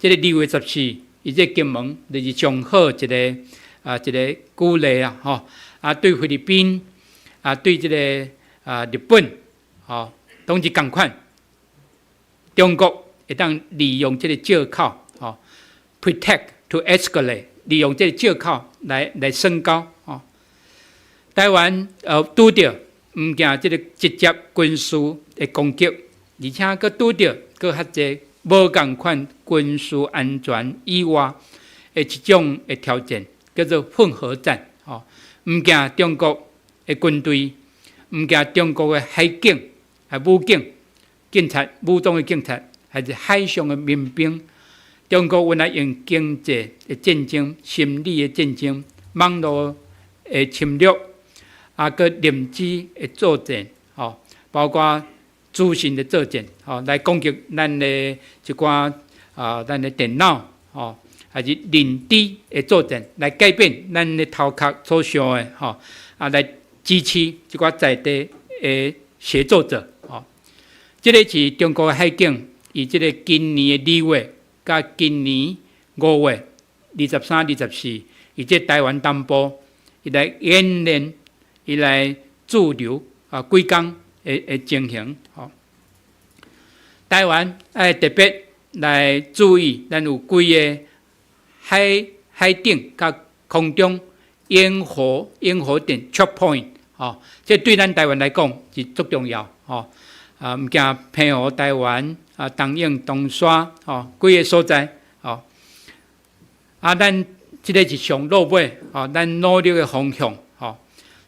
Speaker 2: 這個2月14，伊這金門就是上好一個鼓勵啊，吼啊，對菲律賓啊，對這個日本，吼，攏是仝款。中國會當利用這個借口，吼，pretext to escalate，利用這個借口來升高，吼。台灣拄著毋驚這個直接軍事的攻擊，而且閣拄著閣較濟無仝款軍事安全以外的一種的挑戰，叫做混合戰，吼。毋驚中國的軍隊，毋驚中國的海警、啊武警、警察、武裝的警察，還是海上的民兵。中國原來用經濟的戰爭、心理的戰爭、網路的侵略，啊，閣認知的作戰，吼，包括資訊的作戰，吼，來攻擊咱的一寡啊，咱的電腦，吼，還是認知的作戰，來改變咱的頭殼所想的，吼，啊，來支持一寡在地的協作者，吼。這個是中國的海警，伊這個今年的2月，佮今年5月23、24，伊這台灣東部，伊來演練，伊來駐留啊幾工的情形，吼。台灣愛特別來注意，咱有幾个海頂佮空中咽喉點 choke point，吼，這對咱台灣來講是足重要，吼。啊，毋驚澎湖、台灣啊，東引、東沙，吼，幾个所在，吼。啊，咱這个是上落尾，吼，咱努力的方向，吼，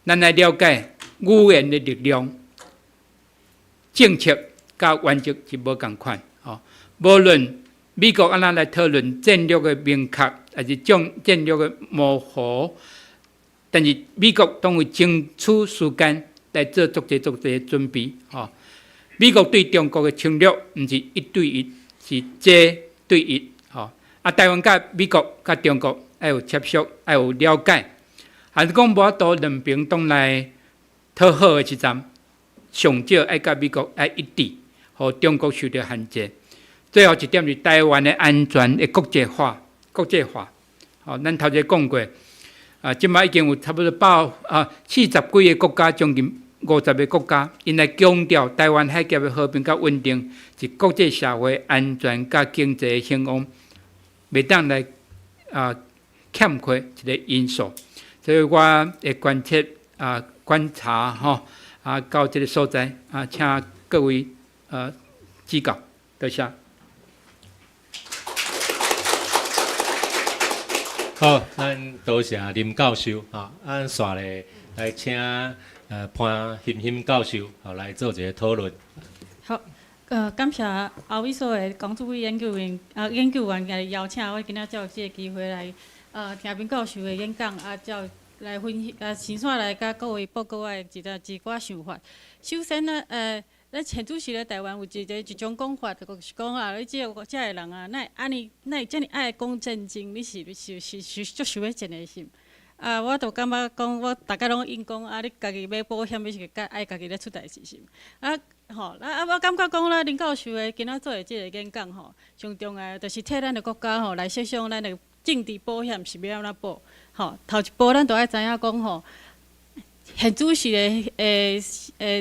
Speaker 2: 咱來了解語言的力量、政策佮原則是無仝款，吼。無論美國按怎來討論戰略的明確，還是將戰略的模糊，但是美國攏會爭取時間來做足濟足濟的準備，吼。美國對中國的侵略，毋是一對一，是濟對一，吼。啊，台灣佮美國佮中國愛有接觸，愛有了解，還是講無法度兩邊攏來討好的時陣，上少愛佮美國愛一致，予中國受著限制。最後一點是台灣的安全的國際化，國際化。吼，咱頭前講過，啊，這擺已經有差不多40幾个國家，將近50个國家，𪜶來強調台灣海峽的和平佮穩定是國際社會安全佮經濟的興旺，袂當來欠缺一个因素。所以我會觀測觀察吼啊，到這个所在啊，請各位指教，多謝。
Speaker 1: 好，咱多謝林教授，吼，咱紲咧來請潘欣欣教授，吼來做一个討論。
Speaker 3: 好，感謝歐美所的龔志偉研究員來邀請我今仔才有這个機會來聽林教授的演講，啊，才有來分析，啊，先紲來佮各位報告我的一寡想法。首先呢，咱前主席咧台灣有一種講法，就是講啊，你這個遮个人啊，哪會按呢，哪會遮爾愛講戰爭？你是足想欲戰的是毋？啊，我就感覺講，我逐家攏應講啊，你家己買保險，你是愛家己咧出代誌是毋？啊，吼，啊，我感覺講啦，林教授的今仔做的這个演講吼，上重要就是替咱的國家吼來設想咱的政治保險是欲按怎保。吼，頭一步咱就愛知影講吼，現主時的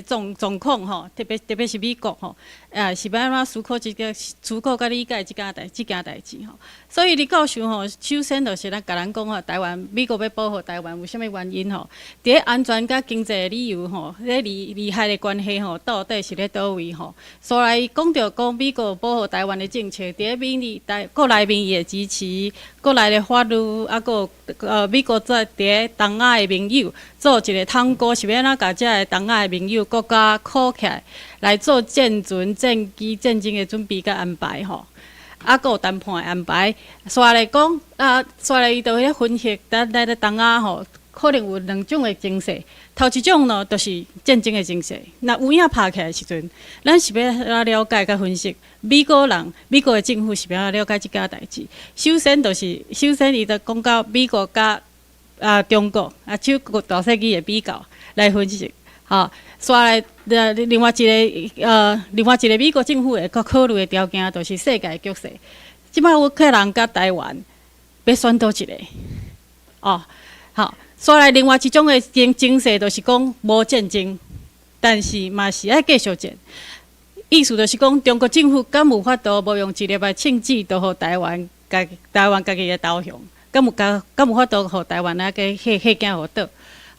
Speaker 3: 狀況吼，特別是美國吼，啊是欲按怎思考這个思考佮理解這件代誌吼。所以林教授吼，首先就是來共咱講吼，台灣美國欲保護台灣有啥物原因吼？佇咧安全佮經濟的理由吼，咧利害的關係吼，到底是咧佗位吼？所來講著講美國保護台灣的政策，佇咧民意台國內民意的支持，國內的法律，啊，閣有美國在佇咧東亞的盟友做一個透通過是欲按怎共遮个東亞的盟友國家箍起來，來做戰前、戰機、戰爭的準備佮安排吼。啊，閣有談判的安排。紲來講，啊，紲來伊就咧分析，咱咱咧東亞吼，可能有兩種的情勢。頭一種呢，就是戰爭的情勢。若有影拍起來的時陣，咱是欲按怎了解佮分析？美國人、美國的政府是欲按怎了解這件代誌？首先就是，首先伊就講到美國佮中國啊，手大細機的比較來分析，吼。紲來，另外一個美國政府會閣考慮的條件，就是世界局勢。這擺烏克蘭佮台灣欲選佗一個？哦，好。紲來另外一種的情勢，就是講無戰爭，但是嘛是愛繼續戰。意思就是講，中國政府敢有法度無用一粒的銃子，就予台灣家台灣家己的投降？敢有法度予台灣啊個火囝予倒？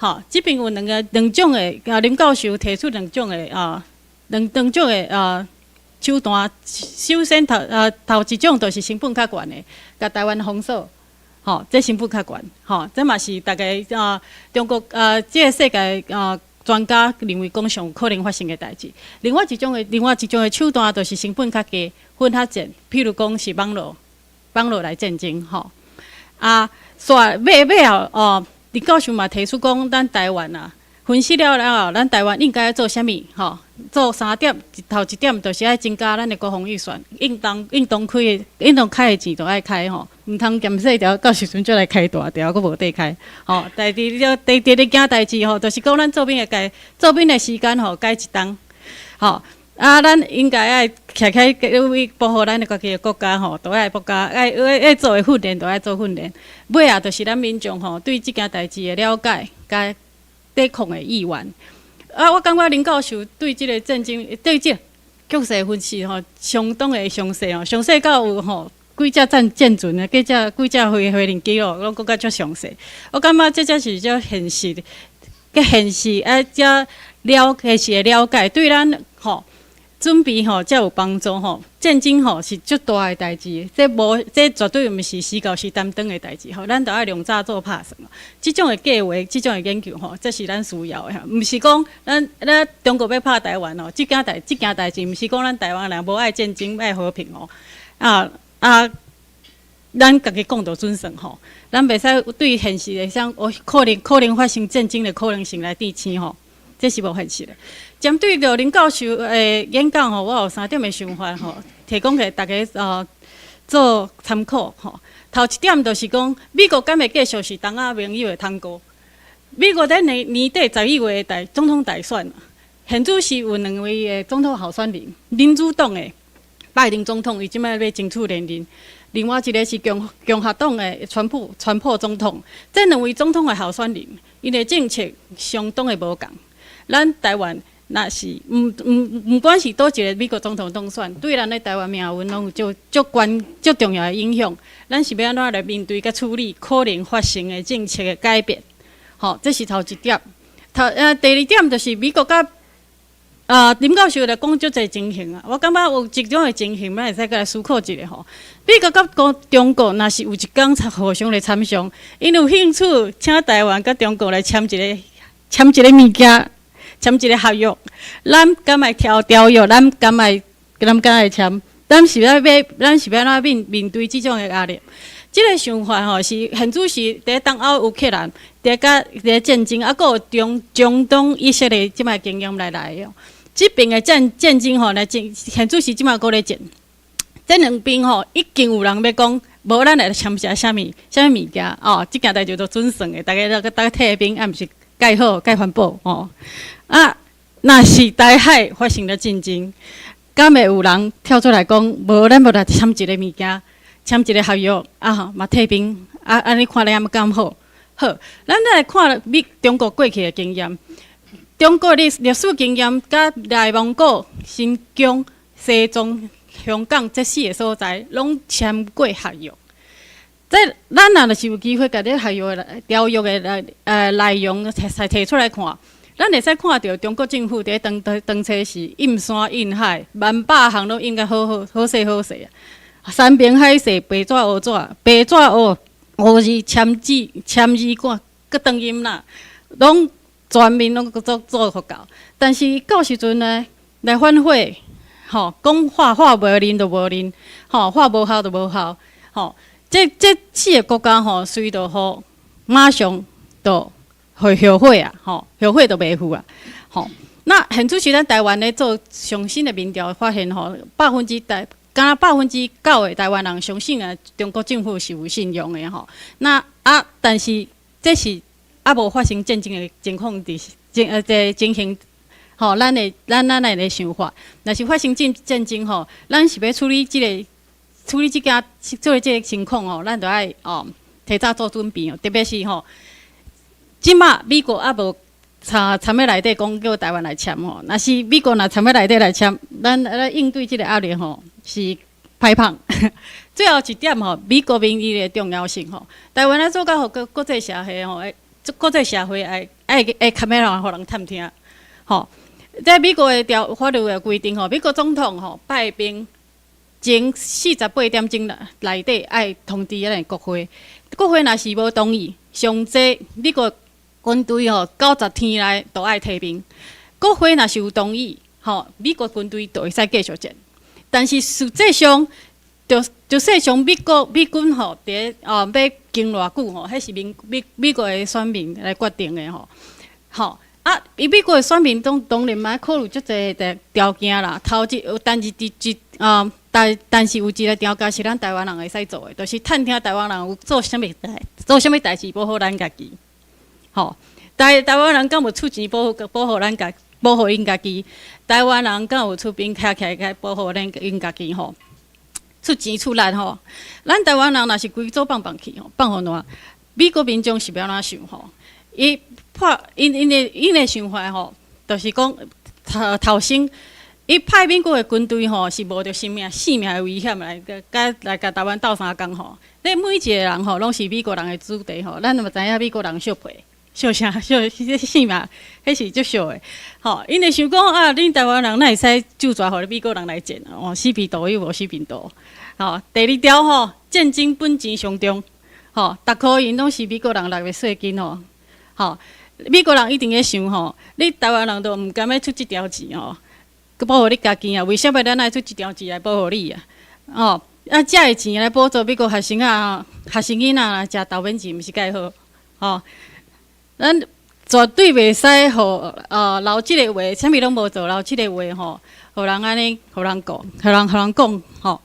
Speaker 3: 吼，這邊有兩種的，啊，林教授提出兩種的啊，兩種的啊手段。首先頭一種就是成本較懸的，共台灣封鎖，吼，這成本較懸，吼，這嘛是大家啊中國啊這个世界啊專家認為講上有可能發生的代誌。另外一種的手段就是成本較低，混合戰，譬如講是網路來戰爭，吼。啊，紲尾尾後哦。林教授嘛提出講，咱台灣啊，分析了了後，咱台灣應該做啥物？吼，做三點，頭一點就是愛增加咱的國防預算，應當開的錢都愛開吼，毋通嫌細條，到時陣才來開大條，閣無得開。吼，第二件代誌吼，就是講咱做兵的該做兵的時間吼，改一冬，吼。啊，咱應該愛徛起來為保護咱的家己的國家吼，都愛國家愛做的訓練，都愛做訓練。尾仔就是咱民眾吼，對這件代誌的了解，佮抵抗的意願。啊，我感覺林教授對這個戰爭，對這局勢分析吼，相當的詳細哦，詳細到有吼幾隻戰船啊，幾隻飛行機哦，攏閣較足詳細。我感覺這才是足現實，佮現實啊，才了現實的了解，對咱吼準備吼才有幫助吼。戰爭吼是足大的代誌，這絕對毋是時到時擔當的代誌吼。咱著愛量早做拍算。這種的計劃，這種的研究吼，這是咱需要的。毋是講咱中國欲拍台灣哦，這件代誌，毋是講咱台灣人無愛戰爭，愛和平哦。啊，咱家己講就準算吼，咱袂使對現實的像可能發生戰爭的可能性來置氣吼，這是無現實的。針對著林教授的演講吼，我有三點的想法吼，提供予大家做參考吼。頭一點就是講，美國敢會繼續是東亞盟友的通過？美國佇年底12月的總統大選，現主時有兩位的總統候選人，民主黨的拜登總統，伊這擺欲爭取連任；另外一个是共和黨的川普總統。這兩位總統的候選人，𪜶的政策相當的無仝。咱台灣若是毋管是佗一个美國總統當選，對咱的台灣命運攏有足關足重要的影響。咱是欲按怎來面對佮處理可能發生的政策的改變？吼，這是頭一點。第二點就是美國佮林教授來講足濟情形啊，我感覺有一種的情形，咱會使閣來思考一下吼。美國佮中國若是有一工互相來參詳，𪜶有興趣請台灣佮中國來簽一個物件，簽一個合約，咱敢會條約，咱敢會簽？咱是欲按怎面對這種的壓力？這個想法吼是現主時佇東歐烏克蘭，佇戰爭，啊，閣有中東以色列這擺經驗來的。這邊的戰爭吼，來戰現主時這擺閣咧戰，這兩邊吼已經有人欲講，無咱來簽寫啥物物件哦，這件代誌都準算的，大家退兵，啊，毋是蓋好蓋環保吼。啊，若是台海發生了戰爭，敢會有人跳出來講，無咱無來簽一個物件，簽一個合約，啊吼嘛退兵，啊按呢看咧敢好？好，咱來看中國過去的經驗。中國歷史經驗，佮內蒙古、新疆、西藏、香港這四个所在，攏簽過合約。這咱若是有機會共這合約的條約的內容提出來看，咱會使看著中國政府佇當初是印山印海，萬百項攏印甲好好好勢好勢啊。山盟海誓，白紙烏紙，白紙烏烏字簽字簽字閣閣轉音啦，攏。全面攏做做予到。但是到時陣呢，來反悔，吼，講話話無認就無認，吼，話無效就無效，吼。這四个國家吼，隨著予馬上就會後悔啊，吼，後悔就袂赴啊，吼。那現此時咱台灣咧做上新的民調發現吼，百分之台，敢若9%的台灣人相信啊，中國政府是有信用的吼。那啊，但是這是猶無發生戰爭的情況佇情呃這情形，吼，咱的咱咱來的想法，若是發生戰爭吼，咱是欲處理這个處理這件處理這个情況吼，咱就愛哦提早做準備哦，特別是吼，這馬美國猶無參參欲內底講叫台灣來簽吼，若是美國若參欲內底來簽，咱來應對這个壓力吼是歹棒。最後一點吼，美國民意的重要性吼，台灣來做到予國國際社會吼，國際社會愛愛會較欲予人探聽吼。在美國的條法律的規定吼，美國總統吼派兵前48點鐘內底愛通知咱的國會，國會若是無同意，上濟美國軍隊吼90天內都愛退兵。國會若是有同意，吼，美國軍隊就會使繼續戰。但是實際上，就說上美國美軍吼，佇哦欲經偌久吼，彼是美美美國的選民來決定的吼。吼啊，伊美國的選民當當然嘛考慮足濟的條件啦。頭一，但是佇一啊，但但是有一个條件是咱台灣人會使做的，就是探聽台灣人有做啥物代，做啥物代誌保護咱家己。吼，台台灣人敢有出錢保護保護咱家，保護𪜶家己？台灣人敢有出兵徛起來保護咱𪜶家己？吼，出錢出力吼，咱台灣人若是規組放放去吼，放予爛，美國民眾是欲按怎想吼？伊破𪜶𪜶的𪜶的想法吼，就是講頭頭先，伊派美國的軍隊吼，是冒著生命性命的危險來共來共台灣鬥相共吼。你每一个人吼，攏是美國人的子弟吼，咱嘛知影美國人惜命，惜啥？惜性命，彼是足惜的。吼，𪜶會想講啊，恁台灣人哪會使就跩予美國人來戰哦？死貧道又無死貧道。吼，第二條吼，戰爭本錢上重，吼，逐箍銀攏是美國人納的稅金吼，吼，美國人一定會想吼，你台灣人都毋甘欲出這條錢吼，閣保護你家己啊？為啥物咱愛出這條錢來保護你啊？吼，啊，這个錢來補助美國學生仔、學生囡仔食豆免錢，毋是蓋好？吼，咱絕對袂使予留這个話，啥物攏無做，留這个話吼，予人按呢，予人講，予人予人講，吼，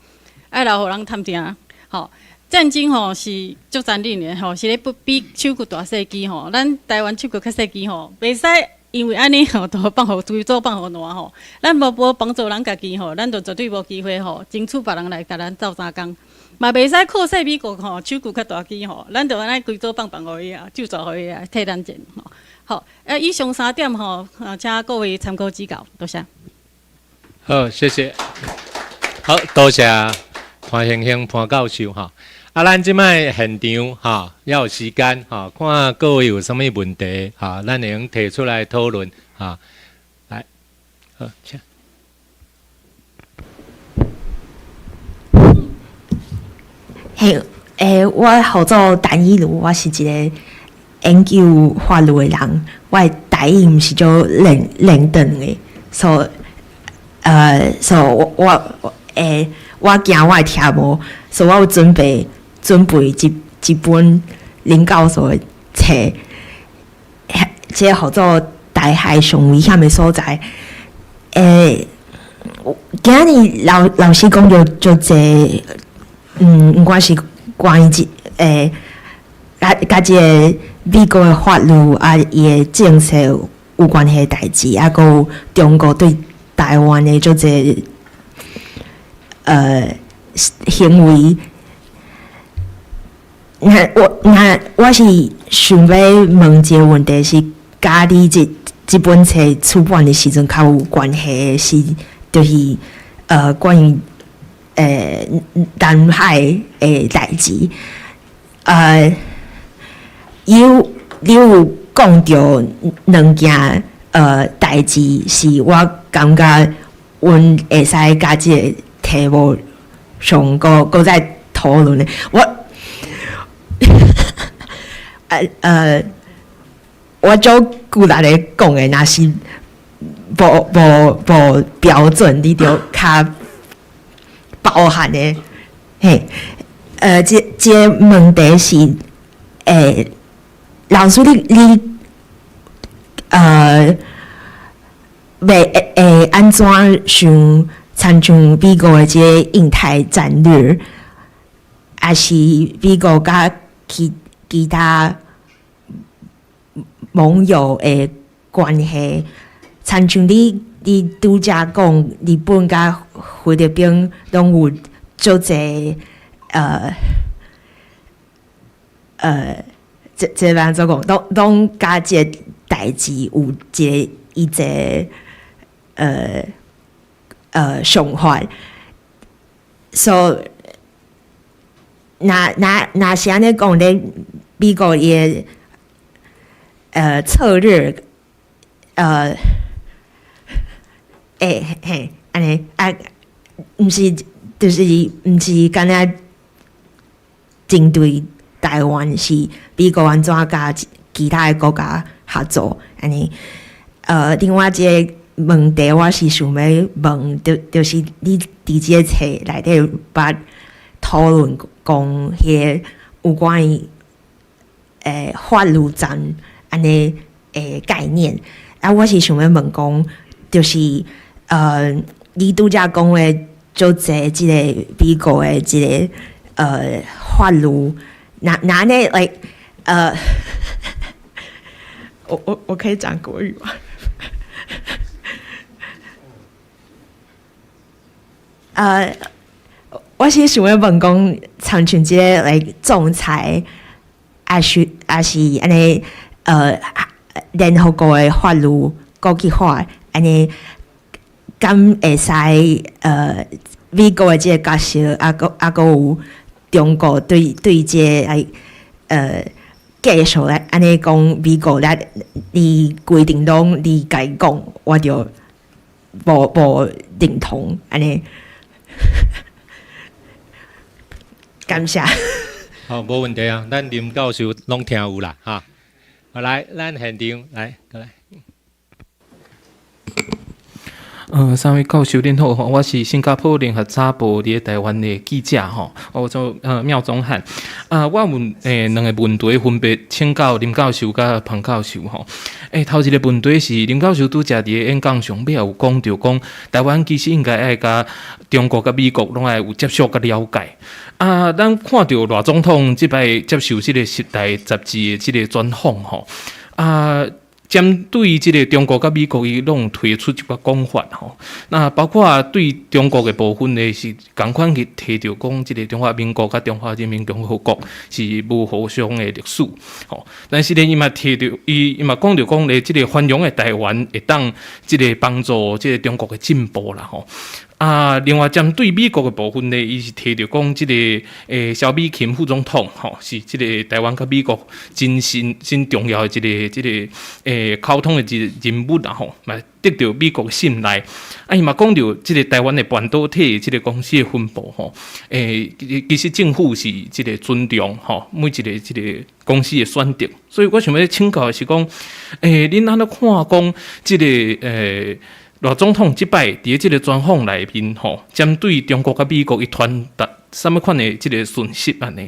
Speaker 3: 愛留予人探聽，吼。戰爭吼是足殘忍的吼，是咧不比手骨大細支吼。咱台灣手骨較細支吼，袂使因為按呢吼，就放予規組放予爛吼。咱無無幫助咱家己吼，咱就絕對無機會吼，爭取別人來共咱鬥相共。嘛袂使靠勢美國吼，手骨較大支吼，咱就按呢規組放放予伊啊，就跩予伊啊，替咱戰吼。好，啊，以上三點吼，請各位參考指教，多謝。
Speaker 1: 好，謝謝。好，多謝潘興興潘教授吼。啊，咱這擺現場吼，猶有時間吼，看各位有啥物問題吼，咱會用提出來討論吼。來，好，請。
Speaker 4: 嘿，我號做陳以如，我是一个研究法律的人，我的台語毋是足輪輪轉的，所以，所以我我我驚我會聽無，所以我有準備準備一一本林教授的冊，這個號做台海上危險的所在。今日老老師講著足濟，毋管是關於這佮佮這个美國的法律啊，伊的政策有關係的代誌，啊，閣有中國對台灣的足濟行為。那我那我是想欲問一个問題，是佮你這這本冊出版的時陣較有關係的是，就是關於南海的代誌。有你有講著兩件代誌，是我感覺阮會使佮這个題目上閣閣再討論的。我我足骨力咧講的，若是無標準，你著較包含的，嘿，這個問題是，老師你欲會按怎想？親像美國的這个印太戰略，抑是美國佮其他盟友的關係，親像你拄才講，日本佮菲律賓攏有足濟這欲按怎講，攏佮這个代誌有一個伊一个想法，so 若是按呢講咧，美國伊的策略，嘿，按呢啊，毋是，就是毋是干焦針對台灣，是美國按怎佮其他的國家合作，按呢，另外一个問題我是想欲問，就是你佇這个冊內底有捌討論講彼个有關於法律戰按呢概念，啊，我是想欲問講，就是你拄才講的足濟這个美國的這个法律，若按呢 like 我可以講國語嗎？我是想欲問講，親像這个 like 仲裁，抑是按呢聯合國的法律國際化，按呢，敢會使美國的這个角色，啊閣有中國對這个來繼續來按呢講，美國來你規定攏你家己講，我就無認同按呢。感謝。
Speaker 1: 好，無問題啊，咱林教授攏聽有啦，哈。好，來，咱現場來，過來。
Speaker 5: 三位教授恁好吼，我是新加坡聯合早報佇咧台灣的記者吼，我做廖宗翰。啊，我問兩个問題分別請教林教授佮彭教授吼。頭一个問題是林教授拄才佇咧演講上尾有講著講，台灣其實應該愛佮中國佮美國攏愛有接觸佮了解。啊，咱看著賴總統這擺接受這个時代雜誌的這个專訪吼，啊。針對這个中國佮美國，伊攏有提出一寡講法吼。那包括對中國的部分呢，是仝款去提著講，這个中華民國佮中華人民共和國是無互相的歷史吼。但是呢，伊嘛提著，伊嘛講著講咧，這个繁榮的台灣會當這个幫助這个中國的進步啦吼。啊，另外針對美國的部分呢，伊是提著講這个蕭美琴副總統吼，是這个台灣佮美國真真真重要的一個這个溝通的一個人物啦吼，嘛得著美國的信賴。啊，伊嘛講著這个台灣的半導體這个公司的分布吼，其實政府是這个尊重吼每一个這个公司的選擇。所以我想欲請教的是講，恁按怎看講這个賴總統這擺佇咧這个專訪內面吼，針對中國佮美國伊傳達啥物款的這个訊息按呢？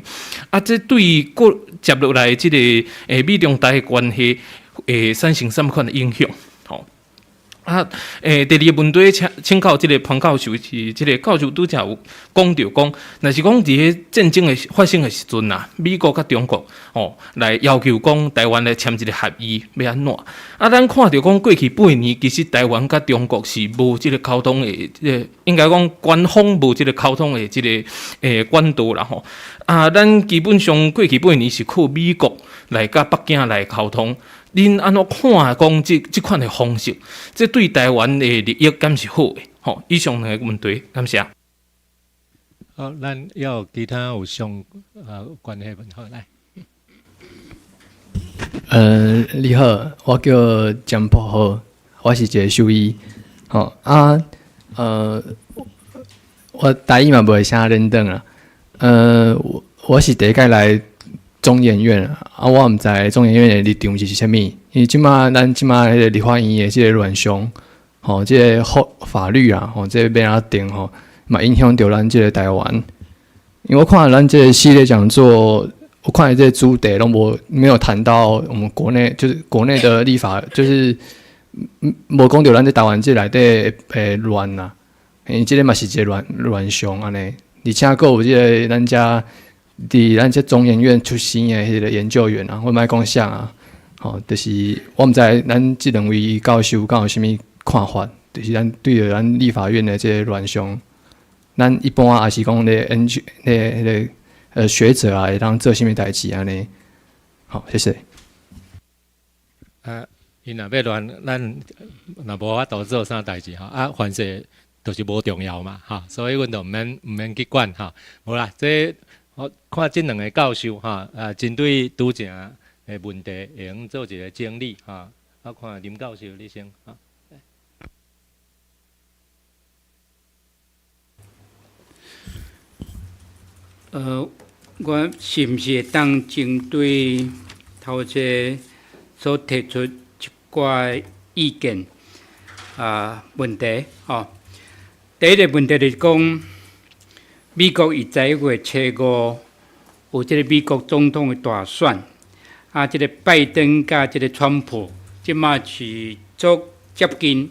Speaker 5: 啊，這對閣接落來這个美中台的關係會產生啥物款的影響？吼啊，第二个問題，請教這个彭教授是，這个教授拄才有講著講，若是講佇咧戰爭的發生的時陣啊，美國佮中國吼來要求講台灣來簽一个協議，欲按怎？啊，咱看著講過去8年，其實台灣佮中國是無這个溝通的，這个應該講官方無這个溝通的這个管道啦吼。啊，咱基本上過去八年是靠美國來佮北京來溝通。恁按怎看講這款的方式，這對台灣的利益敢是好的？吼，以上兩个問題，感謝。
Speaker 1: 好，咱有其他有相關係問好來。
Speaker 6: 你好，我叫江柏豪，我是一个獸醫。吼啊，我台語嘛袂啥輪轉啦。我是第一擺來中研院啊，我毋知中研院的立場是啥物，因因為這馬咱這馬彼個立法院的這個亂象，吼，這個法律啊，吼，這個欲按怎定吼，嘛影響著咱這個台灣。因為我看咱這個系列講座，我看這個主題攏無沒有談到我們國內，就是國內的立法，就是無講著咱這台灣這內底的亂啊，因為這個嘛是一個亂象按呢，而且閣有這個咱遮佇咱這中研院出身的彼個研究員啊，我毋愛講啥啊，吼，就是我毋知咱這兩位教授敢有啥物看法，就是咱對著咱立法院的這個亂象，咱一般也是講咧研究咧彼個學者啊，會當做啥物代誌按呢？好，謝謝。
Speaker 1: 啊，𪜶若欲亂，咱若無法度做啥代誌吼。啊，凡勢都是無重要嘛，吼，所以阮就毋免去管吼。無啦，這我看這兩个教授吼，啊，針對拄才的問題，會用做一个整理吼。啊，看林教授你先吼。
Speaker 2: 我是毋是會當針對頭先所提出一寡意見啊問題？吼，第一个問題就是講，美國佇11月初5有這个美國總統的大選，啊，這个拜登佮這个川普這馬是足接近，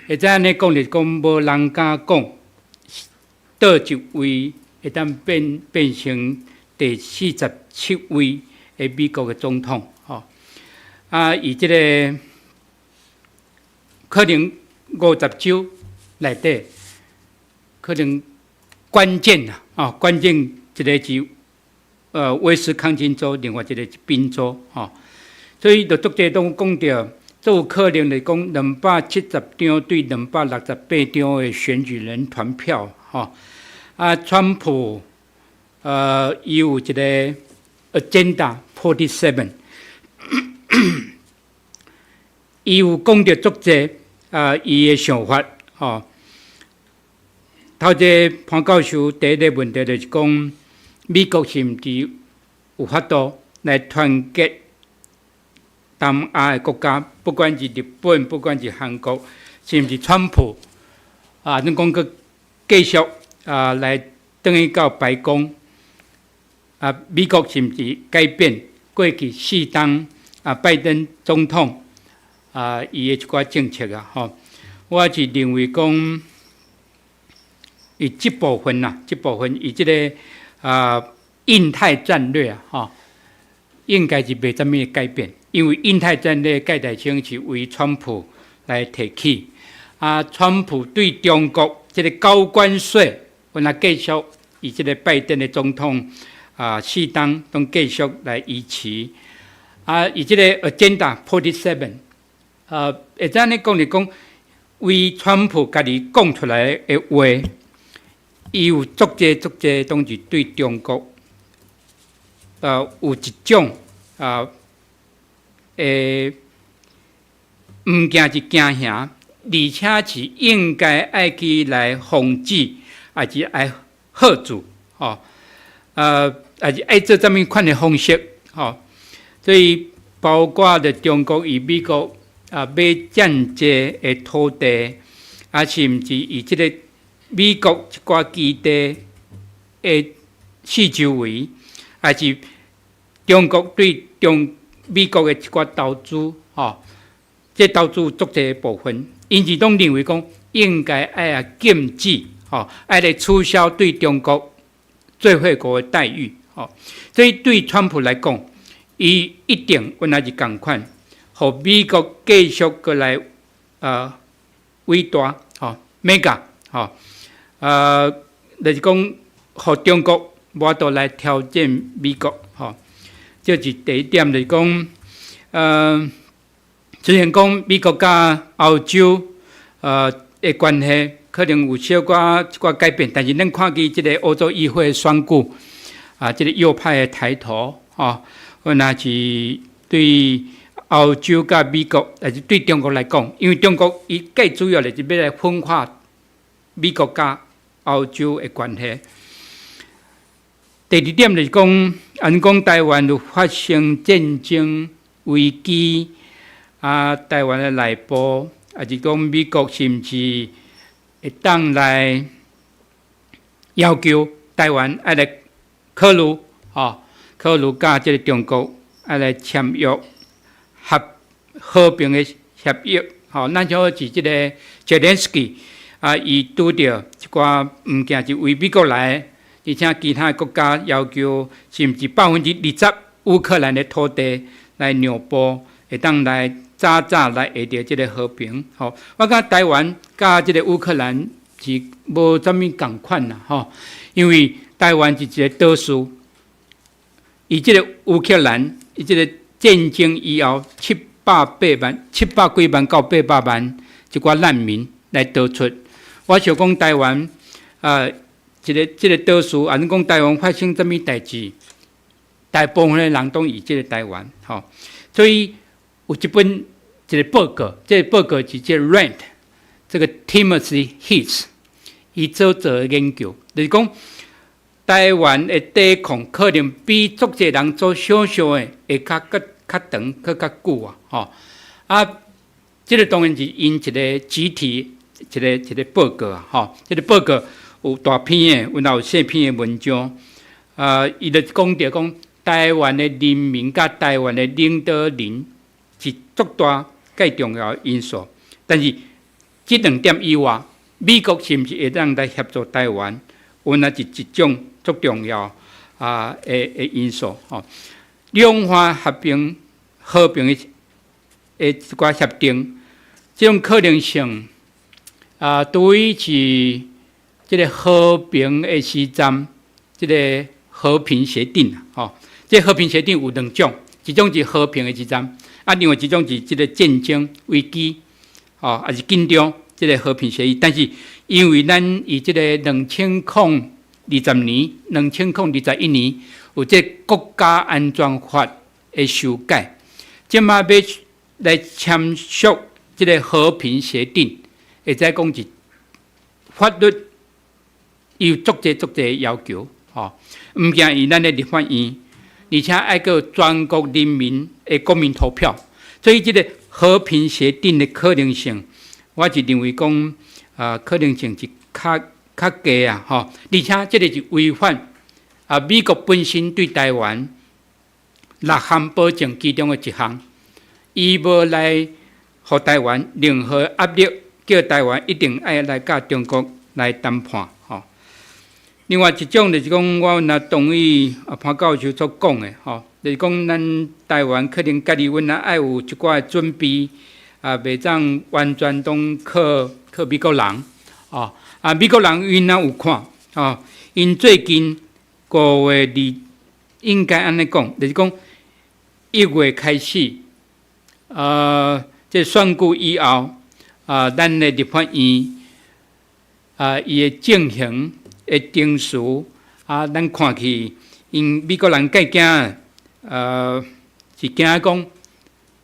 Speaker 2: 會使按呢講，就是講無人敢講佗一位會當變成第47位的美國的總統，吼。啊，伊這个可能50州內底，可能關鍵啊，哦，關鍵一个是威斯康星州，另外一个是賓州，吼。所以就足濟攏講著，足有可能來講270張對268張的選舉人團票，吼。啊，川普，伊有一个 Agenda 47，伊有講著足濟啊，伊的想法，吼。頭一個潘教授第一个問題就是講，美國是毋是有法度來團結東亞的國家，不管是日本，不管是韓國，是毋是川普啊？恁講閣繼續啊，來轉去到白宮啊？美國是毋是改變過去四冬啊？拜登總統啊，伊的一寡政策啊？吼，我是認為講，伊這部分啊，這部分伊這个啊印太戰略啊，吼，應該是袂啥物改變，因為印太戰略蓋大清是為川普來提起，啊，川普對中國這个高關稅，阮也繼續伊這个拜登的總統啊，四冬攏繼續來維持，啊，伊這个 Agenda 47，啊，會使按呢講，就講為川普家己講出來的話，伊有足濟足濟攏是對中國，有一種啊，毋驚是驚嚇，而且是應該愛去來防止，抑是愛嚇阻，吼，抑是愛做啥物款的方式，吼，所以包括著中國與美國啊買遮濟的土地，啊，甚至伊這个美國一寡基地的四周圍，抑是中國對中美國的一寡投資，吼，這投資足濟部分，𪜶是攏認為講應該愛啊禁止，吼，愛來取消對中國最惠國的待遇，吼，所以對川普來講，伊一定原來是仝款，予美國繼續閣來偉大，吼，MAGA，吼，就是講，予中國無法度來挑戰美國，吼，這是第一點，就是講，雖然講美國佮歐洲的關係可能有小可一寡改變，但是咱看見這个歐洲議會選舉啊，這个右派的抬頭，吼，或若是對歐洲佮美國，抑是對中國來講，因為中國伊最主要就是欲來分化美國佮歐洲的關係。第二點就是講，按講台灣有發生戰爭危機，啊，台灣的內部，抑是講美國是毋是會當來要求台灣愛來考慮，吼，考慮佮這个中國愛來簽約合和平的協議，吼，咱像是這个澤連斯基啊，伊拄著一寡物件是為美國來，而且其他國家要求，是毋是20%烏克蘭的土地來讓步，會當來早早來會著這个和平，吼。我感覺台灣佮這个烏克蘭是無啥物仝款啦，吼，因為台灣是一個島嶼，伊這个烏克蘭，伊這个戰爭以後，708萬、700幾萬到800萬一寡難民來逃出。我想講台灣啊，一个這个島嶼，按呢講台灣發生啥物代誌，大部分的人攏佇這个台灣，吼。所以有一本一個報告，這个報告是這個 RAND 這個 Timothy Heath 伊所做的研究，就是講台灣的抵抗可能比足濟人所想象的會較閣較長、閣較久啊！吼啊，這个當然是𪜶一个集體一个一个報告啊！吼，這个報告有大篇的，有有細篇的文章。啊，伊就講著講台灣的人民佮台灣的領導人是足大蓋重要的因素。但是這兩點以外，美國是毋是會當來協助台灣？原來是一種足重要啊的的因素吼。兩岸和平的的一寡協定，這種可能性啊，對是這个和平的時陣，這个和平協定吼。這個和平協定有兩種，一種是和平的時陣，啊，另外一種是這个戰爭危機，吼，抑是緊張這个和平協議。但是因為咱佇這个2020年、2021年有這个國家安全法的修改，這馬欲來簽署這个和平協定，會使講是法律有足濟足濟要求，吼，毋僅佇咱的立法院，而且愛閣全國人民的國民投票，所以這个和平協定的可能性，我是認為講啊，可能性是較較低啊，吼！而且這个是違反啊美國本身對台灣六項保證其中的一項，伊無來予台灣任何壓力，叫台灣一定愛來佮中國來談判，吼。另外一種就是講，我若同意啊潘教授所講的，吼，就是講咱台灣可能家己阮若愛有一寡準備，啊，袂當完全攏靠靠美國人，哦，啊，美國人𪜶若有看，哦，𪜶最近5月2，應該按呢講，就是講1月開始，這選舉以後，啊，咱的立法院，啊，伊的進行的程序，啊，咱看去，𪜶美國人較驚，是驚講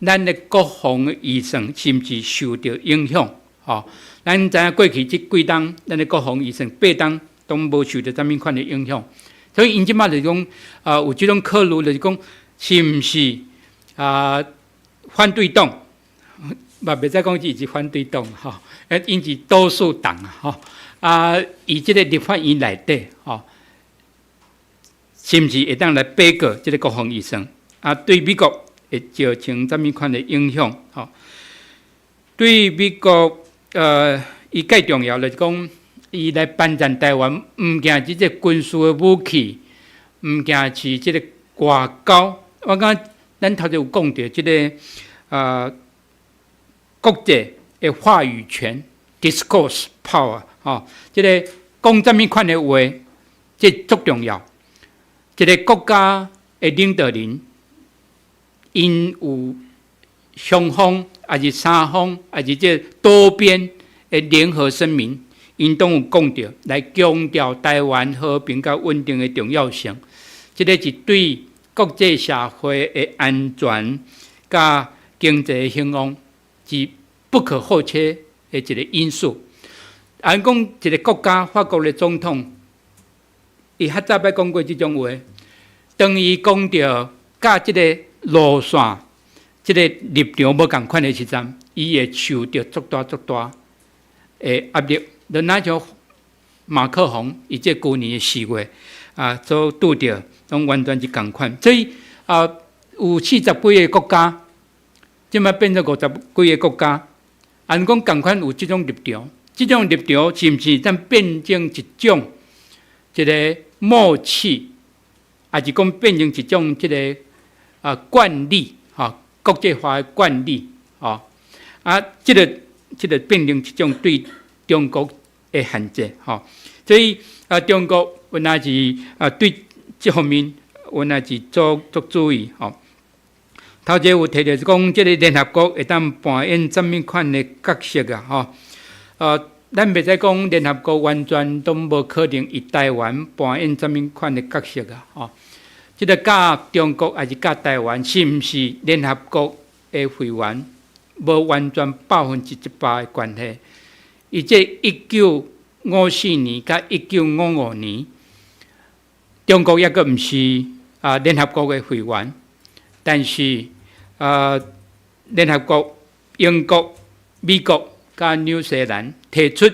Speaker 2: 咱的國防的預算是毋是受著影響？吼，咱知影過去這幾冬，咱的國防預算八冬攏無受著啥物款的影響，所以𪜶這馬就是講，啊，有這種考慮，就是講，是毋是啊，反對黨，嘛袂使講伊是反對黨吼，欸，𪜶是多數黨啊，吼，啊，佇這个立法院內底，吼，是毋是會當來背過這个國防預算？啊，對美國會造成啥物款的影響？吼，對美國，伊較重要就是講，伊來幫贊台灣，毋僅是這個軍事的武器，毋僅是這個外交。我感覺咱頭前有講著這个啊，國際的話語權（discourse power）吼，這个講啥物款的話，這足重要。一个國家的領導人，𪜶有雙方，抑是三方，抑是這多邊的聯合聲明，𪜶攏有講著來強調台灣和平佮穩定的重要性。這个是對國際社會的安全佮經濟興旺是不可或缺的一个因素。按講一个國家，法國的總統，伊較早捌講過這種話，當伊講著佮這个路線，這个立場無仝款的時陣，伊會受著足大足大的壓力。就若像馬克宏，伊這舊年的4月啊，所拄著攏完全是仝款。所以啊，有四十幾个國家，這擺變做50幾个國家，按講仝款有這種立場，這種立場是毋是咱變成一種一个默契，抑是講變成一種這个慣例，吼，國際化的慣例，吼，啊，這個變成一種對中國的限制，吼，所以啊，中國原來是啊對這方面原來是做足注意，吼。頭前有提著是講，這个聯合國會當扮演啥物款的角色啊？吼，咱袂使講聯合國完全攏無可能以台灣扮演啥物款的角色啊？吼，這个佮中國抑是佮台灣，是毋是聯合國的會員，無完全100%的關係。伊這1954年佮1955年，中國抑閣毋是聯合國的會員，但是聯合國、英國、美國佮紐西蘭提出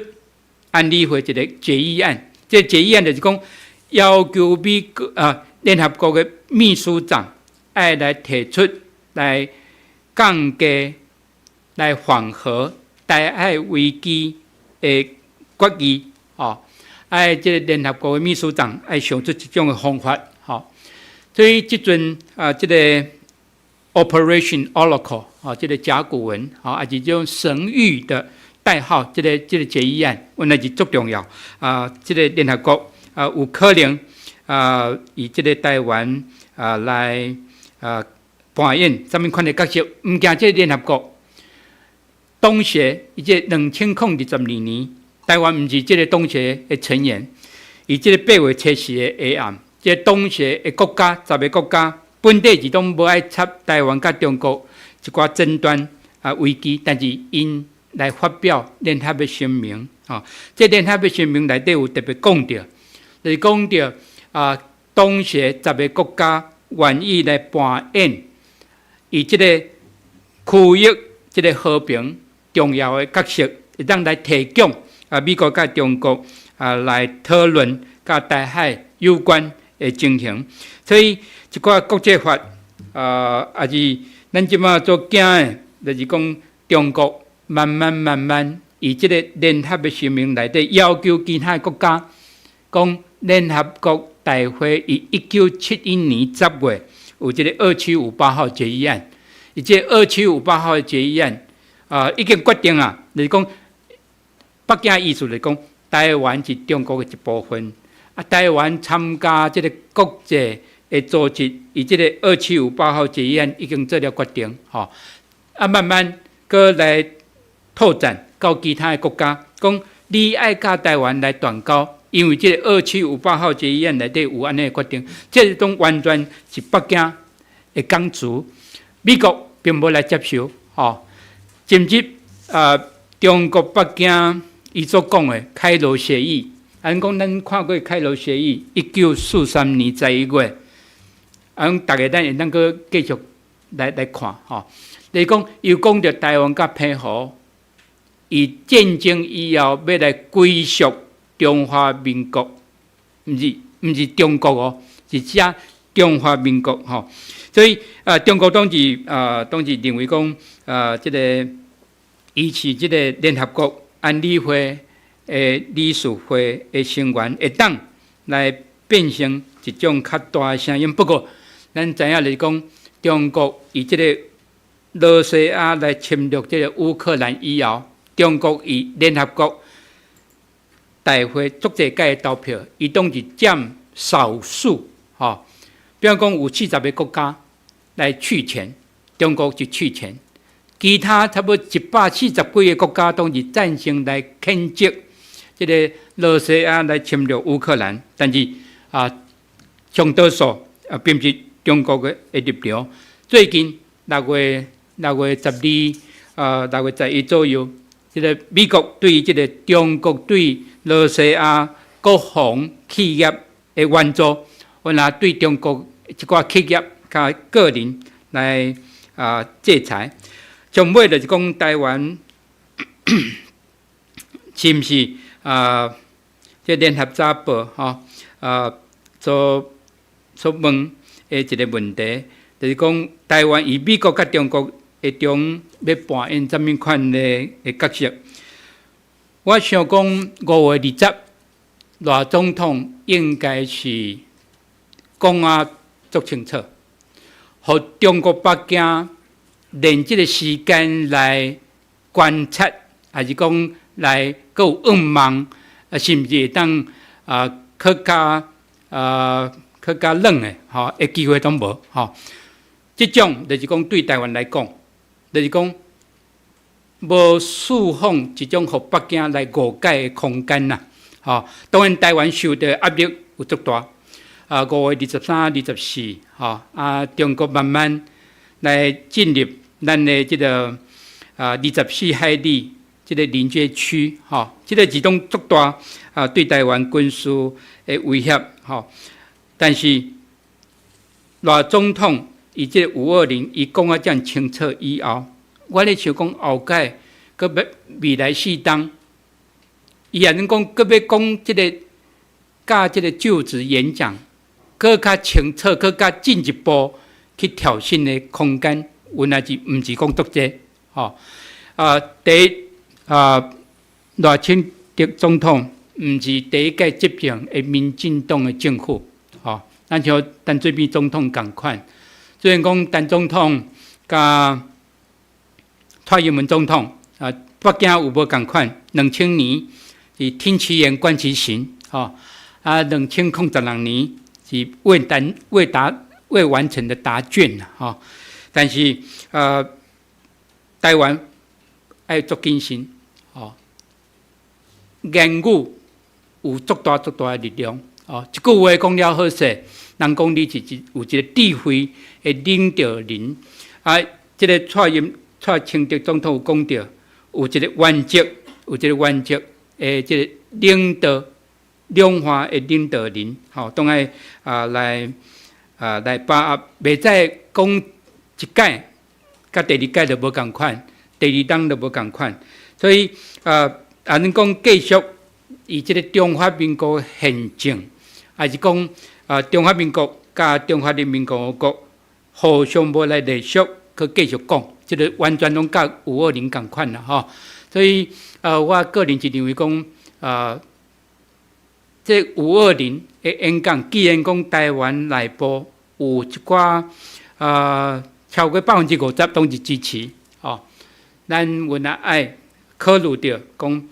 Speaker 2: 安理會一個決議案，這個決議案就是講要求美國聯合國的秘書長愛來提出來降低、來緩和台海危機的決議，吼，愛這個聯合國的秘書長愛想出這種的方法，吼。所以這陣啊，這个 Operation Oracle，吼，這个甲骨文，吼，抑是這種神諭的代號，這個決議案，原來是足重要啊！這个聯合國啊，有可能啊，以這个台灣啊來扮演啥物款的角色？毋驚這个聯合國董協，伊這2022年，台灣毋是這个董協的成員，伊這个8月7日的下暗，這个董協的國家10个國家，本底是攏無愛插台灣佮中國一寡爭端危機，但是𪜶來發表聯合的聲明，吼，這聯合的聲明內底有特別講著，就是講著董協十个國家願意來扮演伊這個區域這个和平重要的角色，會當來提供美國佮中國來討論佮台海有關的情形。所以，這寡國際法抑是咱這擺所驚的，就是講中國慢慢慢慢以這个聯合的聲明內底要求其他國家，講聯合國大會於1971年10月有這个2758號決議案，伊這2758號的決議案已經決定啊，就是講北京意思就是講台灣是中國的一部分，台灣參加這个國際的組織，伊這个二七五八號決議案已經做了決定，吼，慢慢閣來拓展到其他的國家，講你愛佮台灣來斷交，因為這个二七五八號決議案內底有按呢的決定，這個攏完全是北京的講辭，美國並無來接受，吼，甚至中國北京伊所講的開羅協議，按講咱看過開羅協議，1943年11月，按逐个咱會當閣繼續來看，吼，就是講伊講著台灣佮澎湖，伊戰爭以後欲來歸屬中華民國，毋是中國哦，是寫中華民國吼。所以中國當時認為講這个伊是這个聯合國安理會的理事會的成員，會當來變成一種較大的聲音。不過，咱知影就是講，中國以這个羅西亞來侵略這个烏克蘭以後，中國以聯合國大會足濟屆的投票，伊攏是佔少數，吼。比方講有40个國家來棄權，中國就棄權，其他差不多140幾个國家攏是贊成來譴責這个羅西亞來侵略烏克蘭，但是上多數並毋是中國的立場。最近6月126月11左右，這个美國對這个中國對羅西亞國防企業的援助，原來對中國一寡企業佮個人來制裁。上尾就是講台灣是毋是這聯合早報吼所問的一個問題，就是講台灣與美國佮中國的中欲扮演啥物款的角色？我想講5月20，賴總統應該是講啊足清楚，予中國北京連這個時間來觀察，還是講來閣有願望，甚至會當閣較軟的吼的機會攏無吼。這種就是講對台灣來講，就是講無釋放一種予北京來誤解的空間啦。吼，當然台灣受著壓力有足大。5月23、24，吼，中國慢慢來進入咱的這個24海里這個臨界區，吼，這個是種足大對台灣軍事的威脅，吼。但是賴總統伊這個520，伊講啊遮清楚以後，我咧想講後蓋閣欲未來四冬，伊若能講閣欲講這個佮這個就職演講，閣較清楚，閣較進一步去挑釁的空間，原來是毋是講足濟，吼。第一賴清德總統毋是第一屆執政的民進黨的政府，吼，咱像陳水扁總統仝款，雖然講陳總統佮蔡英文總統北京有無仝款？2000年是聽其言觀其行，吼，2016年是未完成的答卷吼。但是台灣愛足謹慎，吼，言語有足大足大的力量，哦，一句話講了好勢，人講你是有一個智慧的領導人，這個蔡清德總統有講著，有一個原則的這個領導兩岸的領導人，吼，攏愛來把握，袂使講一屆佮第二屆就無仝款，第二冬就無仝款，所以恁講繼續以這個中華民國憲政，還是講中華民國佮中華人民共和國互相無來隸屬，閣繼續講，這個完全攏佮520仝款啦，吼。所以我個人是認為講，這五二零的演講，既然講台灣內部有一寡超過50%攏是支持，吼，咱有若愛考慮著講，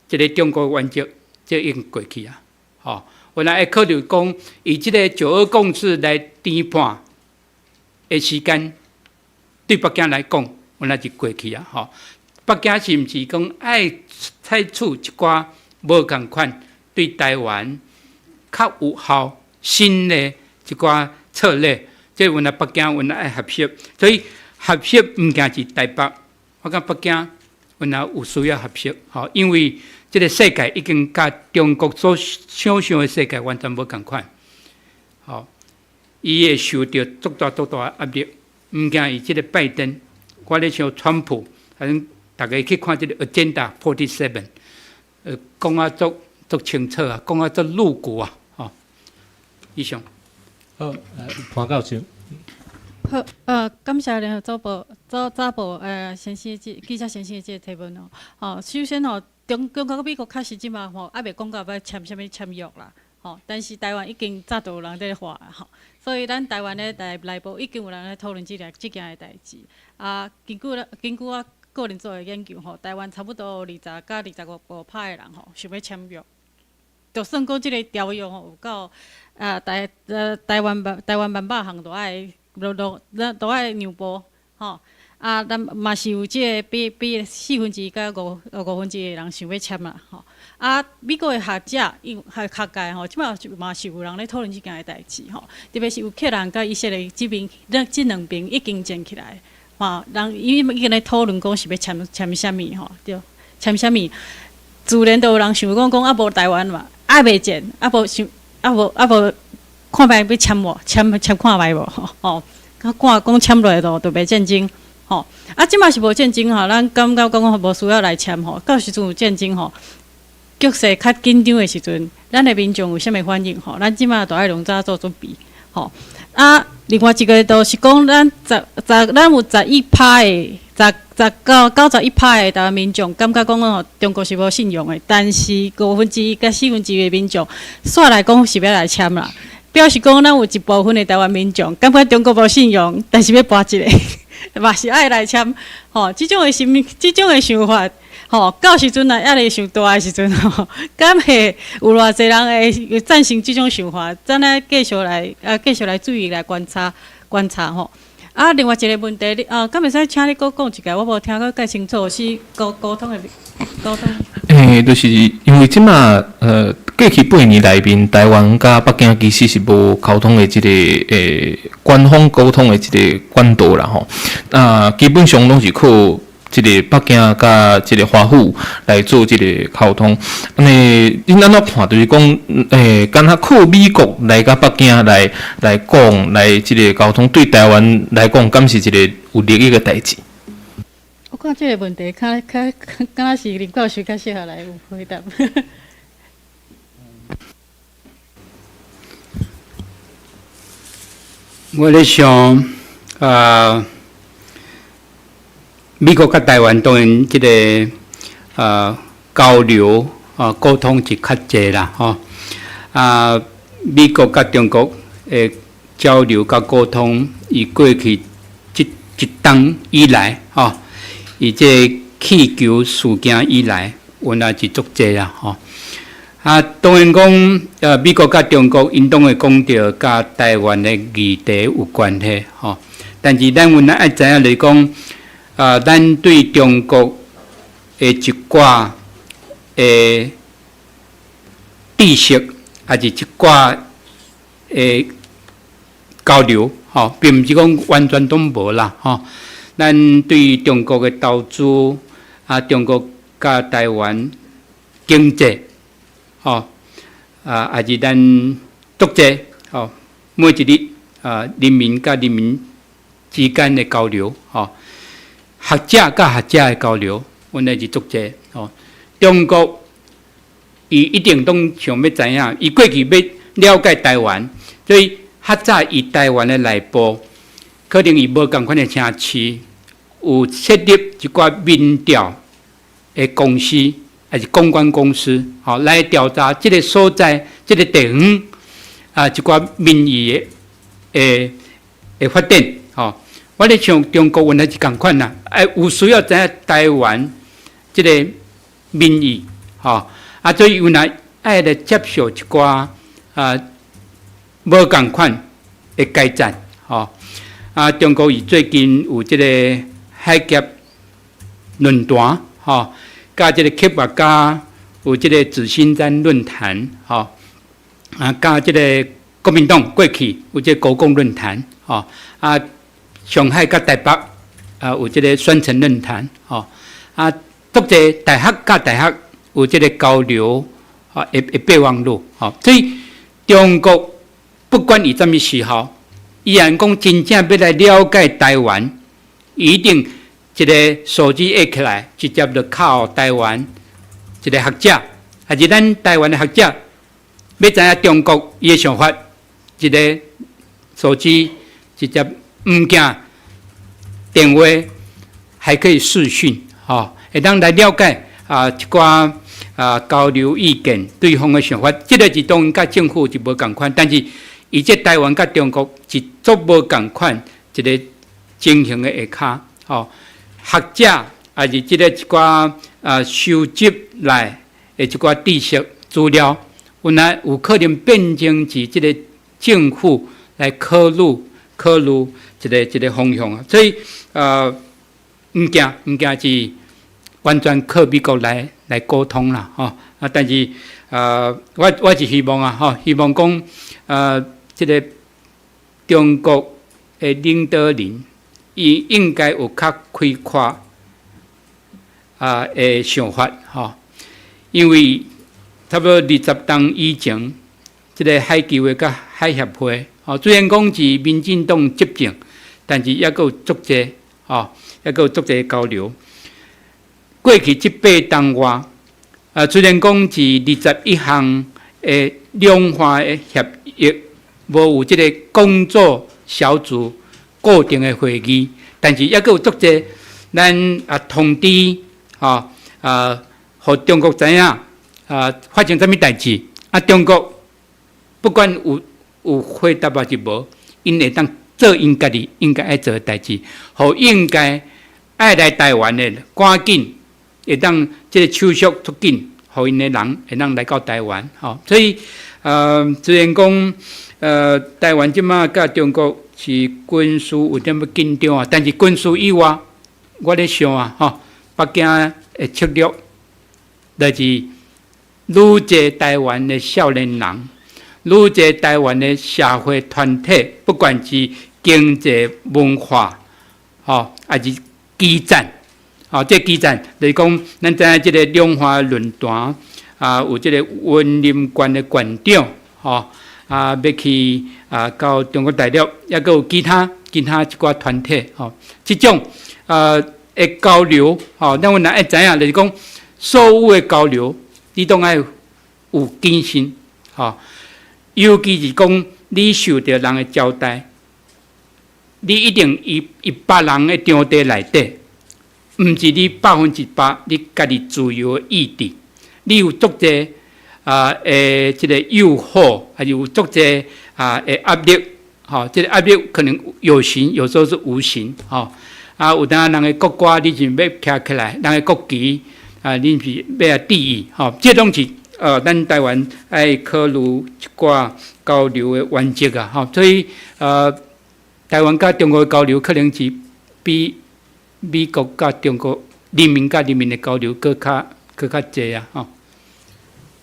Speaker 2: 這個中國原則，這已經過去啊，吼，有若愛考慮講，以這個九二共識來談判的時間，對北京來講，有若是過去啊，吼。北京是毋是講愛採取一寡無仝款對台灣較有效新的一寡策略？這有若北京有若愛學習，所以學習毋驚是台北，我感覺北京有若有需要學習，吼，因為這個世界已經佮中國所想像的世界完全無仝款，吼，伊會受著足大足大的壓力，毋驚伊這個拜登，我咧想川普，反正逐家去看這個 Agenda 47，講啊足足清楚啊，講啊足露骨啊，吼，以上。
Speaker 1: 好，潘教授。
Speaker 3: 好，感謝聯合早報早早報先生這記者先生這個提問哦。吼，首先吼，中國佮美國確實這馬吼，猶未講到欲簽啥物簽約啦，吼，但是台灣已經早就有人佇咧話吼，所以咱台灣的內部已經有人咧討論這件的代誌。根據我個人做的研究吼，台灣差不多有20佮25%的人吼，想欲簽約。就算講這個條約吼有夠台灣萬百項都愛讓步吼，咱嘛是有這個比四分之一佮五分之一的人想欲簽啦吼。美國的學者因學界吼，這馬嘛是有人咧討論這件的代誌吼，特別是烏克蘭佮以色列這邊，這兩邊已經戰起來，吼，人伊已經咧討論講是欲簽啥物吼，對，簽啥物，自然就有人想講無台灣嘛，猶未戰，無想，無看覓欲簽無，簽簽看覓無吼，看講簽落來就袂戰爭，吼。啊，這馬是無戰爭吼，咱感覺講無需要來簽吼。到時陣有戰爭吼，局勢較緊張的時陣，咱的民眾有啥物反應吼？咱這馬都愛攏早做準備，吼。啊，另外一個就是講，咱十十咱有11趴的十十九91趴的台灣民眾感覺講吼，中國是無信用的，但是1/5佮1/4的民眾煞來講是欲來簽啦，表示講咱有一部分的台灣民眾感覺中國無信用，但是欲搏一下，嘛是愛來簽，吼，這種的心，這種的想法，吼，到時陣若壓力傷大的時陣吼，敢會有偌濟人會贊成這種想法？咱來繼續來啊，繼續來注意來觀察觀察吼。啊，另外一個問題，你啊，敢會使請你閣講一下？我無聽閣介清楚，是溝溝通的溝通。
Speaker 5: 欸，就是因為這馬過去8年內面，台灣佮北京其實是無溝通的這個官方溝通的這個管道啦吼。啊，基本上攏是靠這個北京佮這個華府來做這個溝通。按呢，恁按怎看？就是講，敢若靠美國來佮北京來講，來這個溝通，對台灣來講，敢是一個有利益的代誌？
Speaker 3: 我看這個問題，較較敢若是林教授較適合來回答。
Speaker 2: 我咧想，美國佮台灣當然這個交流啊溝通是較濟啦，吼。啊，美國佮中國的交流佮溝通，伊過去這一冬以來，吼，伊這氣球事件以來，原來是足濟啦，吼。啊，當然講，美國佮中國𪜶攏會講著佮台灣的議題有關係，吼。但是咱有愛知影就是講，咱對中國的一寡的知識，抑是一寡的交流，吼，並毋是講完全攏無啦，吼。咱對中國的投資，啊，中國佮台灣經濟，吼，啊，抑是咱足濟，吼，每一日啊，人民佮人民之間的交流，吼。學者佮學者的交流，阮也是足濟吼。中國伊一定攏想欲知影，伊過去欲了解台灣，所以較早伊台灣的內部，可能伊無仝款的城市，有設立一寡民調的公司，抑是公關公司，吼來調查這個所在、這個地方啊，一寡民意的的的發展，吼。我咧想中國原來是仝款啦，哎，有需要知影台灣這個民意，吼，啊，所以原來愛來接受一寡啊無仝款的階層，吼，啊，中國伊最近有這個海峽論壇，吼，佮這個企業家有這個紫金山論壇，吼，啊，佮這個國民黨過去有這個國共論壇，吼，啊。上海佮台北啊，有這個雙城論壇，吼啊，足濟大學佮大學有這個交流，啊，的的備忘錄，吼，所以中國不管伊啥物時候，伊若講真正欲來了解台灣，伊一定一個手機按起來，直接就敲台灣一個學者，抑是咱台灣的學者，欲知影中國伊的想法，一個手機直接。毋驚電話還可以視訊，吼，會當來了解啊一寡啊交流意見，對方的想法，這個是當然佮政府是無仝款，但是伊這台灣佮中國是足無仝款一個情形的下跤，吼，學者抑是這個一寡啊收集來的一寡知識資料，原來有可能變成是這個政府來考慮考慮。一個一個方向啊，所以毋驚毋驚是完全靠美國來來溝通啦，吼啊！但是我我是希望啊，吼，希望講這個中國的領導人，伊應該有較開闊啊的想法，吼，因為差不多20冬以前，這個海基會佮海協會。哦，雖然講是民進黨執政，但是抑閣有足濟吼，抑閣有足濟交流。過去這八冬外，啊，雖然講是21項的兩岸的協議，無有這个工作小組固定的會議，但是抑閣有足濟咱啊通知吼啊，予中國知影啊發生啥物代誌，啊中國不管有回答抑是無，𪜶會當做𪜶家己應該愛做的代誌，予應該愛來台灣的趕緊會當這个手續足緊，予𪜶的人會當來到台灣吼。所以雖然講台灣這馬佮中國是軍事有點仔緊張啊，但是軍事以外，我咧想啊，吼，北京的策略就是愈濟台灣的少年人，愈濟台灣的社會團體，不管是經濟、文化，吼，抑是基層，吼，這基層就是講，咱知影這个兩岸論壇啊，有這个雲林縣的縣長，吼，啊，欲去啊到中國大陸，抑閣有其他一寡團體，吼，這種的交流，吼，咱阮若愛知影，就是講所有的交流，你攏愛有謹慎，吼，尤其是講你受著人的招待，你一定佇別人的場地內底，毋是你100%你家己自由的意志，你有足濟啊的這个誘惑，抑是有足濟啊的壓力，吼，這个壓力可能有形，有時候是無形，吼。啊，有當人的國歌你是欲徛起來，人的國旗啊，你是欲來致意，吼，這攏是咱台灣愛考慮一寡交流的原則啊，吼，所以台灣佮中國的交流可能是比美國佮中國人民佮人民的交流閣較濟啊，吼。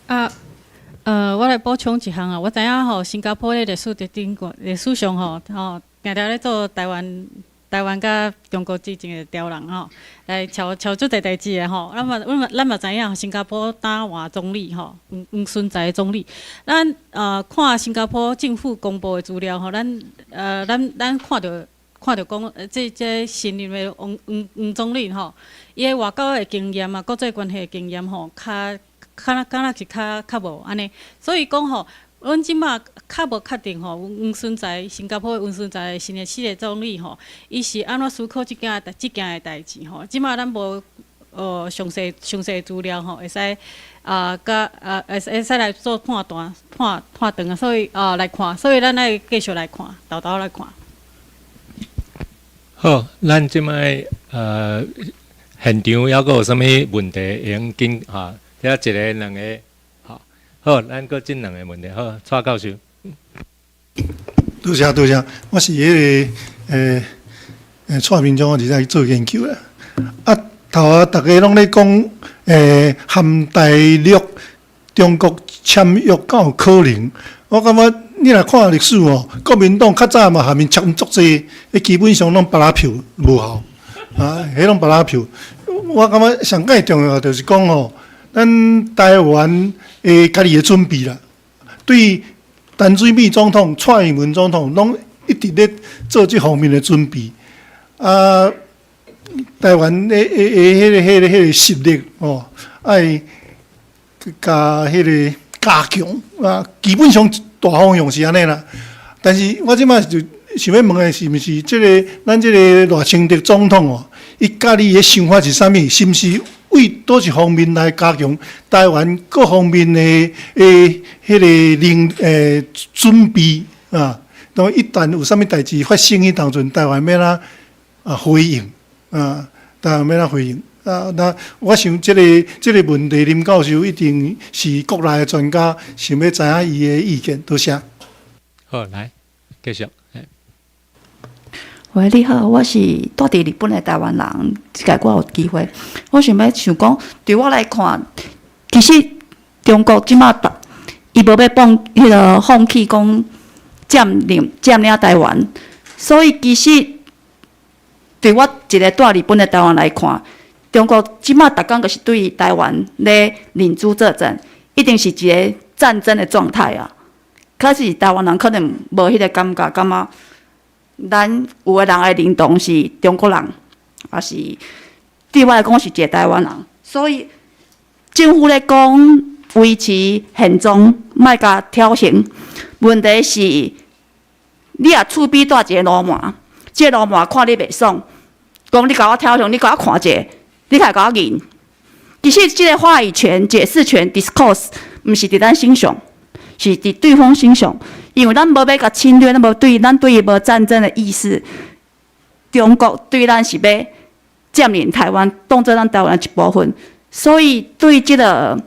Speaker 3: 啊，我來補充一項啊，我知影吼，新加坡咧歷史佇頂過歷史上吼，吼，定定咧做台灣佮中國之間的調人吼，來喬喬足濟代誌的吼。咱嘛知影，新加坡擔換總理吼，黃循財總理。咱看新加坡政府公布的資料吼，咱看著講，這新任的黃總理吼，伊的外交的經驗啊，國際關係的經驗吼，較敢若是較無按呢，所以講吼，阮這馬較無確定吼，黃循財新加坡的黃循財新的四个總理吼，伊是按怎思考這件的代誌吼？這馬咱無詳細資料吼，會使啊，佮啊會使來做判斷判斷啊，所以啊來看，所以咱愛繼續來看，沓沓來看。
Speaker 1: 好，咱這擺現場猶閣有啥物問題會用緊哈？這一个、兩个，好，好，咱閣進兩个問題，好，蔡教授。
Speaker 7: 多謝多謝，我是彼个蔡明忠，我佇遮做研究啦。啊，頭仔逐家攏咧講，含大陸中國簽約敢有可能？我感覺你若看歷史哦，國民黨較早嘛含𪜶簽足濟，彼基本上攏白拉票無效，啊，彼攏白拉票。我感覺上蓋重要就是講吼，咱台灣的家己的準備啦，對陳水扁總統、蔡英文總統攏一直咧做這方面的準備。啊，台灣的彼個實力吼，愛共彼个加強啊，基本上大方向是按呢啦。但是我這擺就想欲問的是，毋是這个咱這个賴清德總統哦，伊家己的想法是啥物？是毋是為佗一方面來加強台灣各方面的彼个準備啊？當一旦有啥物代誌發生彼當陣，台灣欲按怎啊回應啊？台灣欲按怎回應啊？那我想這个問題，林教授一定是國內的專家，想欲知影伊的意見。多謝。
Speaker 1: 好，來繼續。
Speaker 8: 喂，你好，我是蹛佇日本的台灣人，這擺我有機會，我想欲想講，對我來看，其實中國這馬伊無欲放彼个放棄講佔領台灣，所以其實對我一个蹛日本的台灣來看，中國這馬逐工就是對台灣咧認知作戰，一定是一个戰爭的狀態啊。可是台灣人可能無彼个感覺，感覺。咱有的人的認同是中國人，抑是對我來講是一個台灣人，所以政府咧講維持現狀，莫共挑釁。問題是，你若厝邊蹛一个流氓，這個流氓看你袂爽，講你共我挑釁，你共我看者，你較會共我認。其實這個話語權、解釋權、discourse，毋是佇咱身上，是佇對方身上。因為咱無欲共侵略，咱無對，咱對伊無戰爭的意思。中國對咱是欲佔領台灣，當做咱台灣的一部分。所以對這個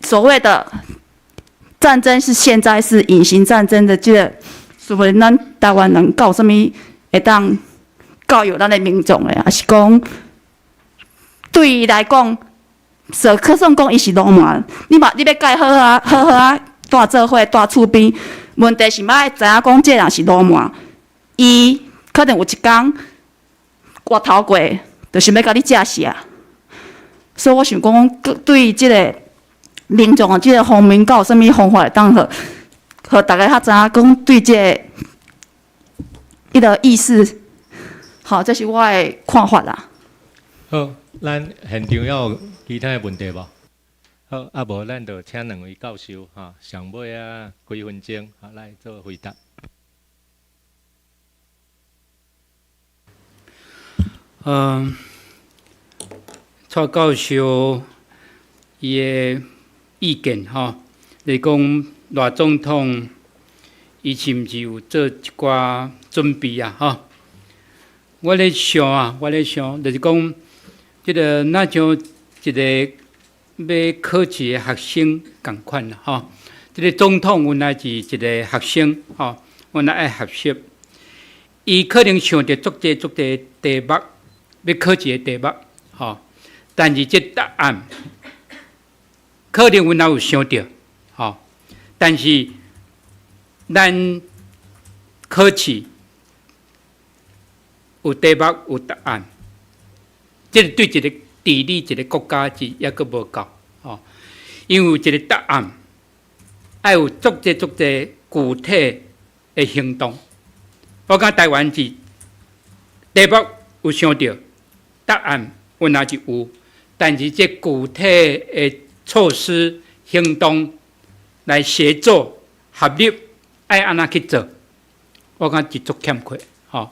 Speaker 8: 所謂的戰爭是現在是隱形戰爭的這個，是毋是咱台灣人閣有啥物會當教育咱的民眾的，抑是講對伊來講，說可算講伊是流氓，你嘛你欲共伊好好啊好好啊蹛做伙蹛厝邊，問題是嘛愛知影講這個人是流氓，伊可能有一工外頭過，就是欲共你食死啊！所以我想講，對這個民眾的這個方面，閣有啥物方法會當予予逐家較知影講對這個彼个意思，好，這是我的看法啦。
Speaker 1: 好，咱現場猶有其他的問題無？好，啊無咱就請兩位教授吼，上尾仔幾分鐘，來做回答。
Speaker 2: 蔡教授伊的意見吼，就是講賴總統伊是毋是有做一寡準備啊？吼，我咧想啊，我咧想，就是講，這個若像一個欲考試的學生仝款啦，吼，這個總統原來是一個學生，吼，原來愛學習，伊可能想著足濟足濟題目，欲考試的題目，吼，但是這答案可能阮也有想著，吼，但是咱考試有題目有答案，這個對一個治理一個國家是猶閣無夠，吼，因為有一個答案，愛有足濟足濟具體的行動。我感覺台灣是題目有想著，答案阮也是有，但是這具體的措施行動來協作合力，愛按怎去做，我感覺是足欠缺，吼。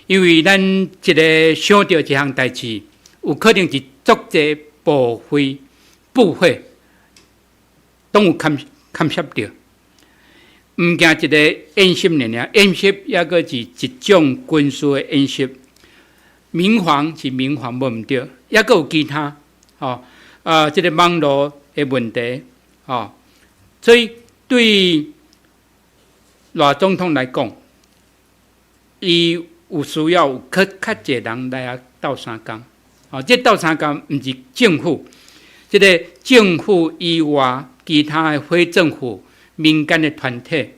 Speaker 2: 因為咱一个想著一項代誌，有可能是足濟部會部會攏有牽牽涉著，毋驚一个演習爾爾，演習猶閣是一種軍事的演習，民防是民防無毋對，猶閣有其他，吼，啊，這个網路的問題，吼，所以對賴總統來講，伊有需要有較較濟人來遐鬥相共，吼，這鬥相共毋是政府，這个政府以外，其他的非政府、民間的團體，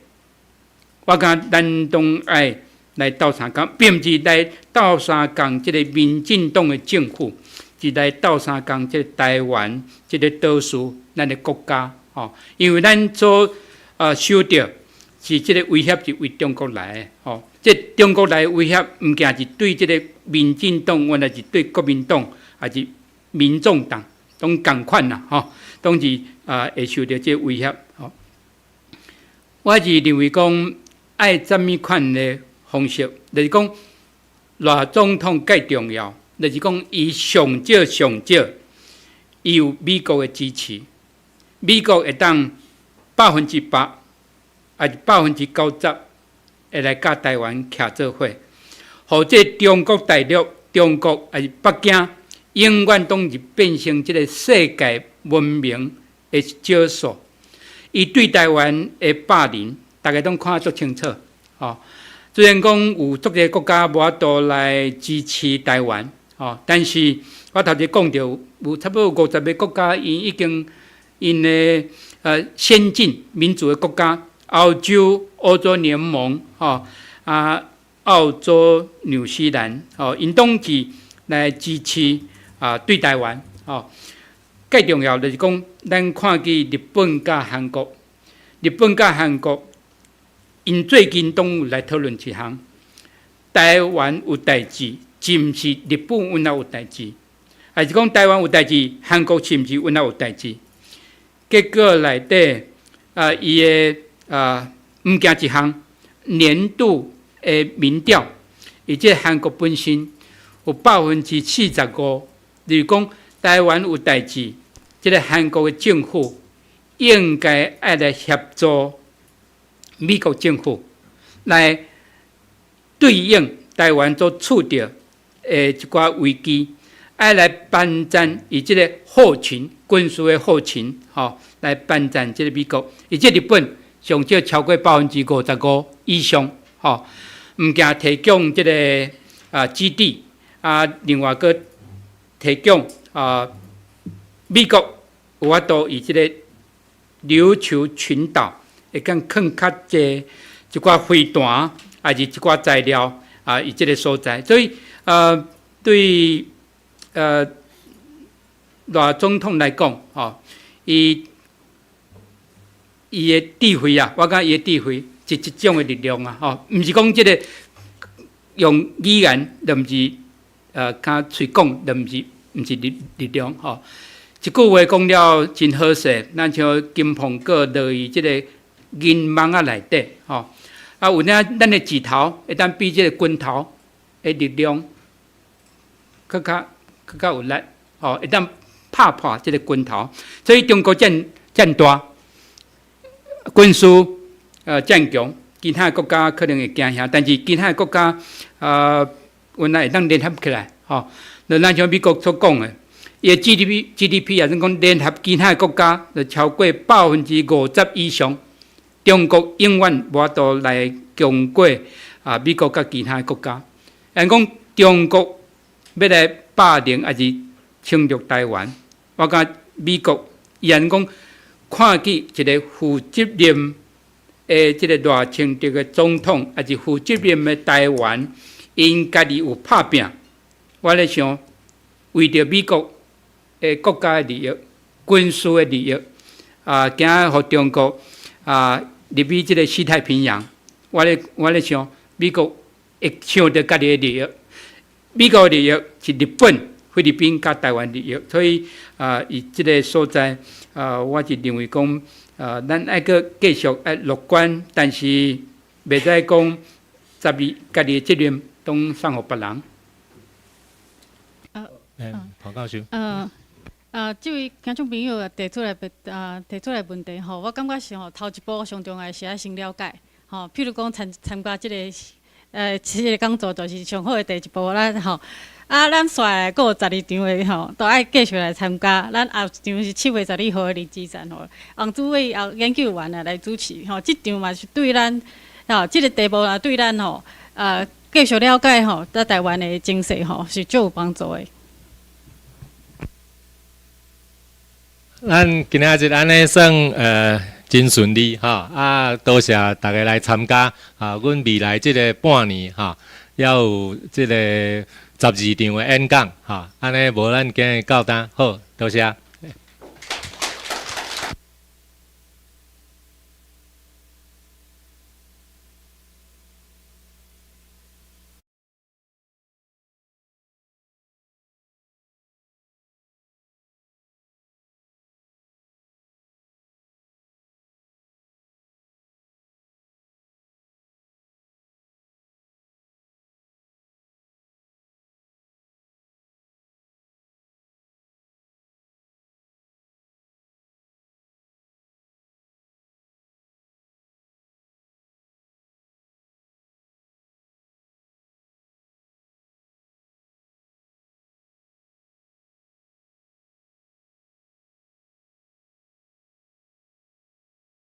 Speaker 2: 我感覺咱攏愛來鬥相共，並毋是來鬥相共這个民進黨的政府，是來鬥相共這個台灣這个島嶼咱的國家，吼，因為咱所受著是這个威脅是為中國來的，吼。這中國來的威脅，毋驚是對這个民進黨，原來是對國民黨，抑是民眾黨，攏仝款啦，吼，攏是啊會受著這个威脅，吼。我是認為講愛啥物款的方式，就是講賴總統蓋重要，就是講伊上少上少，伊有美國的支持，美國會當100%，抑是90%，會來佮台灣徛做伙，予這中國大陸、中國抑是北京，永遠攏是變成這个世界文明的少數。伊對台灣的霸凌，逐家攏看得足清楚。吼，雖然講有足濟國家無法度來支持台灣，吼，但是我頭前講著，有差不多50个國家，𪜶已經𪜶的先進民主的國家。歐洲、歐洲聯盟，吼啊，澳洲、紐西蘭，吼，𪜶攏是來支持啊，對台灣，吼。蓋重要就是講，咱看見日本佮韓國，日本佮韓國 𪜶最近攏有來討論一項，台灣有代誌，是毋是日本阮也有代誌？還是講台灣有代誌，韓國是毋是阮也有代誌？結果內底啊，伊的啊，毋驚一項年度的民調，伊這韓國本身有45%，就是講台灣有代誌，這个韓國的政府應該愛來協助美國政府來對應台灣所處著的一寡危機，愛來幫贊伊這个後勤軍事的後勤，吼，來幫贊這个美國，伊這日本上少超過55%以上，吼，毋驚提供這个啊基地，啊，另外閣提供啊，美國有法度以這个琉球群島會當囥較濟一寡飛彈，還是一寡材料啊，佇這个所在，所以對賴總統來講，吼，伊的智慧啊，我感覺伊的智慧是一種的力量啊，吼，毋是講這个用語言，就毋是靠喙講，就毋是力量吼。一句話講了真好勢，咱像金蘋果落佇這个銀網仔內底，吼，啊有影咱的指頭會當比這个拳頭的力量閣較有力，吼，會當拍破這个拳頭。所以中國遮遮大，軍事遮強，其他國家可能會驚嚇，但是其他國家啊，阮也會當聯合起來，吼。就咱像美國所講的，伊的 GDP 啊，咱講聯合其他國家就超過50%以上，中國永遠無法度來強過啊美國佮其他國家。按講中國欲來霸凌抑是侵略台灣，我感覺美國伊按講看見一個負責任的這个賴清德的總統，抑是負責任的台灣，𪜶家己有拍拚。我咧想，為著美國的國家的利益、軍事的利益，啊，驚予中國啊入去這个西太平洋，我咧想，美國會想著家己的利益，美國的利益是日本、菲律賓佮台灣利益，所以啊，佇這个所在啊，我是認為講啊，咱愛閣繼續愛樂觀，但是袂使講十二家己的責任攏送予別人。
Speaker 1: 黃教授。
Speaker 3: 這位聽眾朋友提出來問題吼，我感覺是吼，頭一步上重要是愛先了解，吼，譬如講參加這个講座就是上好的第一步啦，吼。啊，咱紲來閣有十二場的吼，都愛繼續來參加。咱後一場是7月12號的認知戰吼，洪主委研究員啊來主持吼，這場嘛是對咱吼，這个題目啊對咱吼，繼續了解吼，在台灣的情勢吼是足有幫助的。
Speaker 1: 咱今仔日按呢算真順利吼，啊多謝大家來參加啊！阮未來這个半年吼，猶有這个十二場的演講吼，按呢無咱今日到這，好，多謝。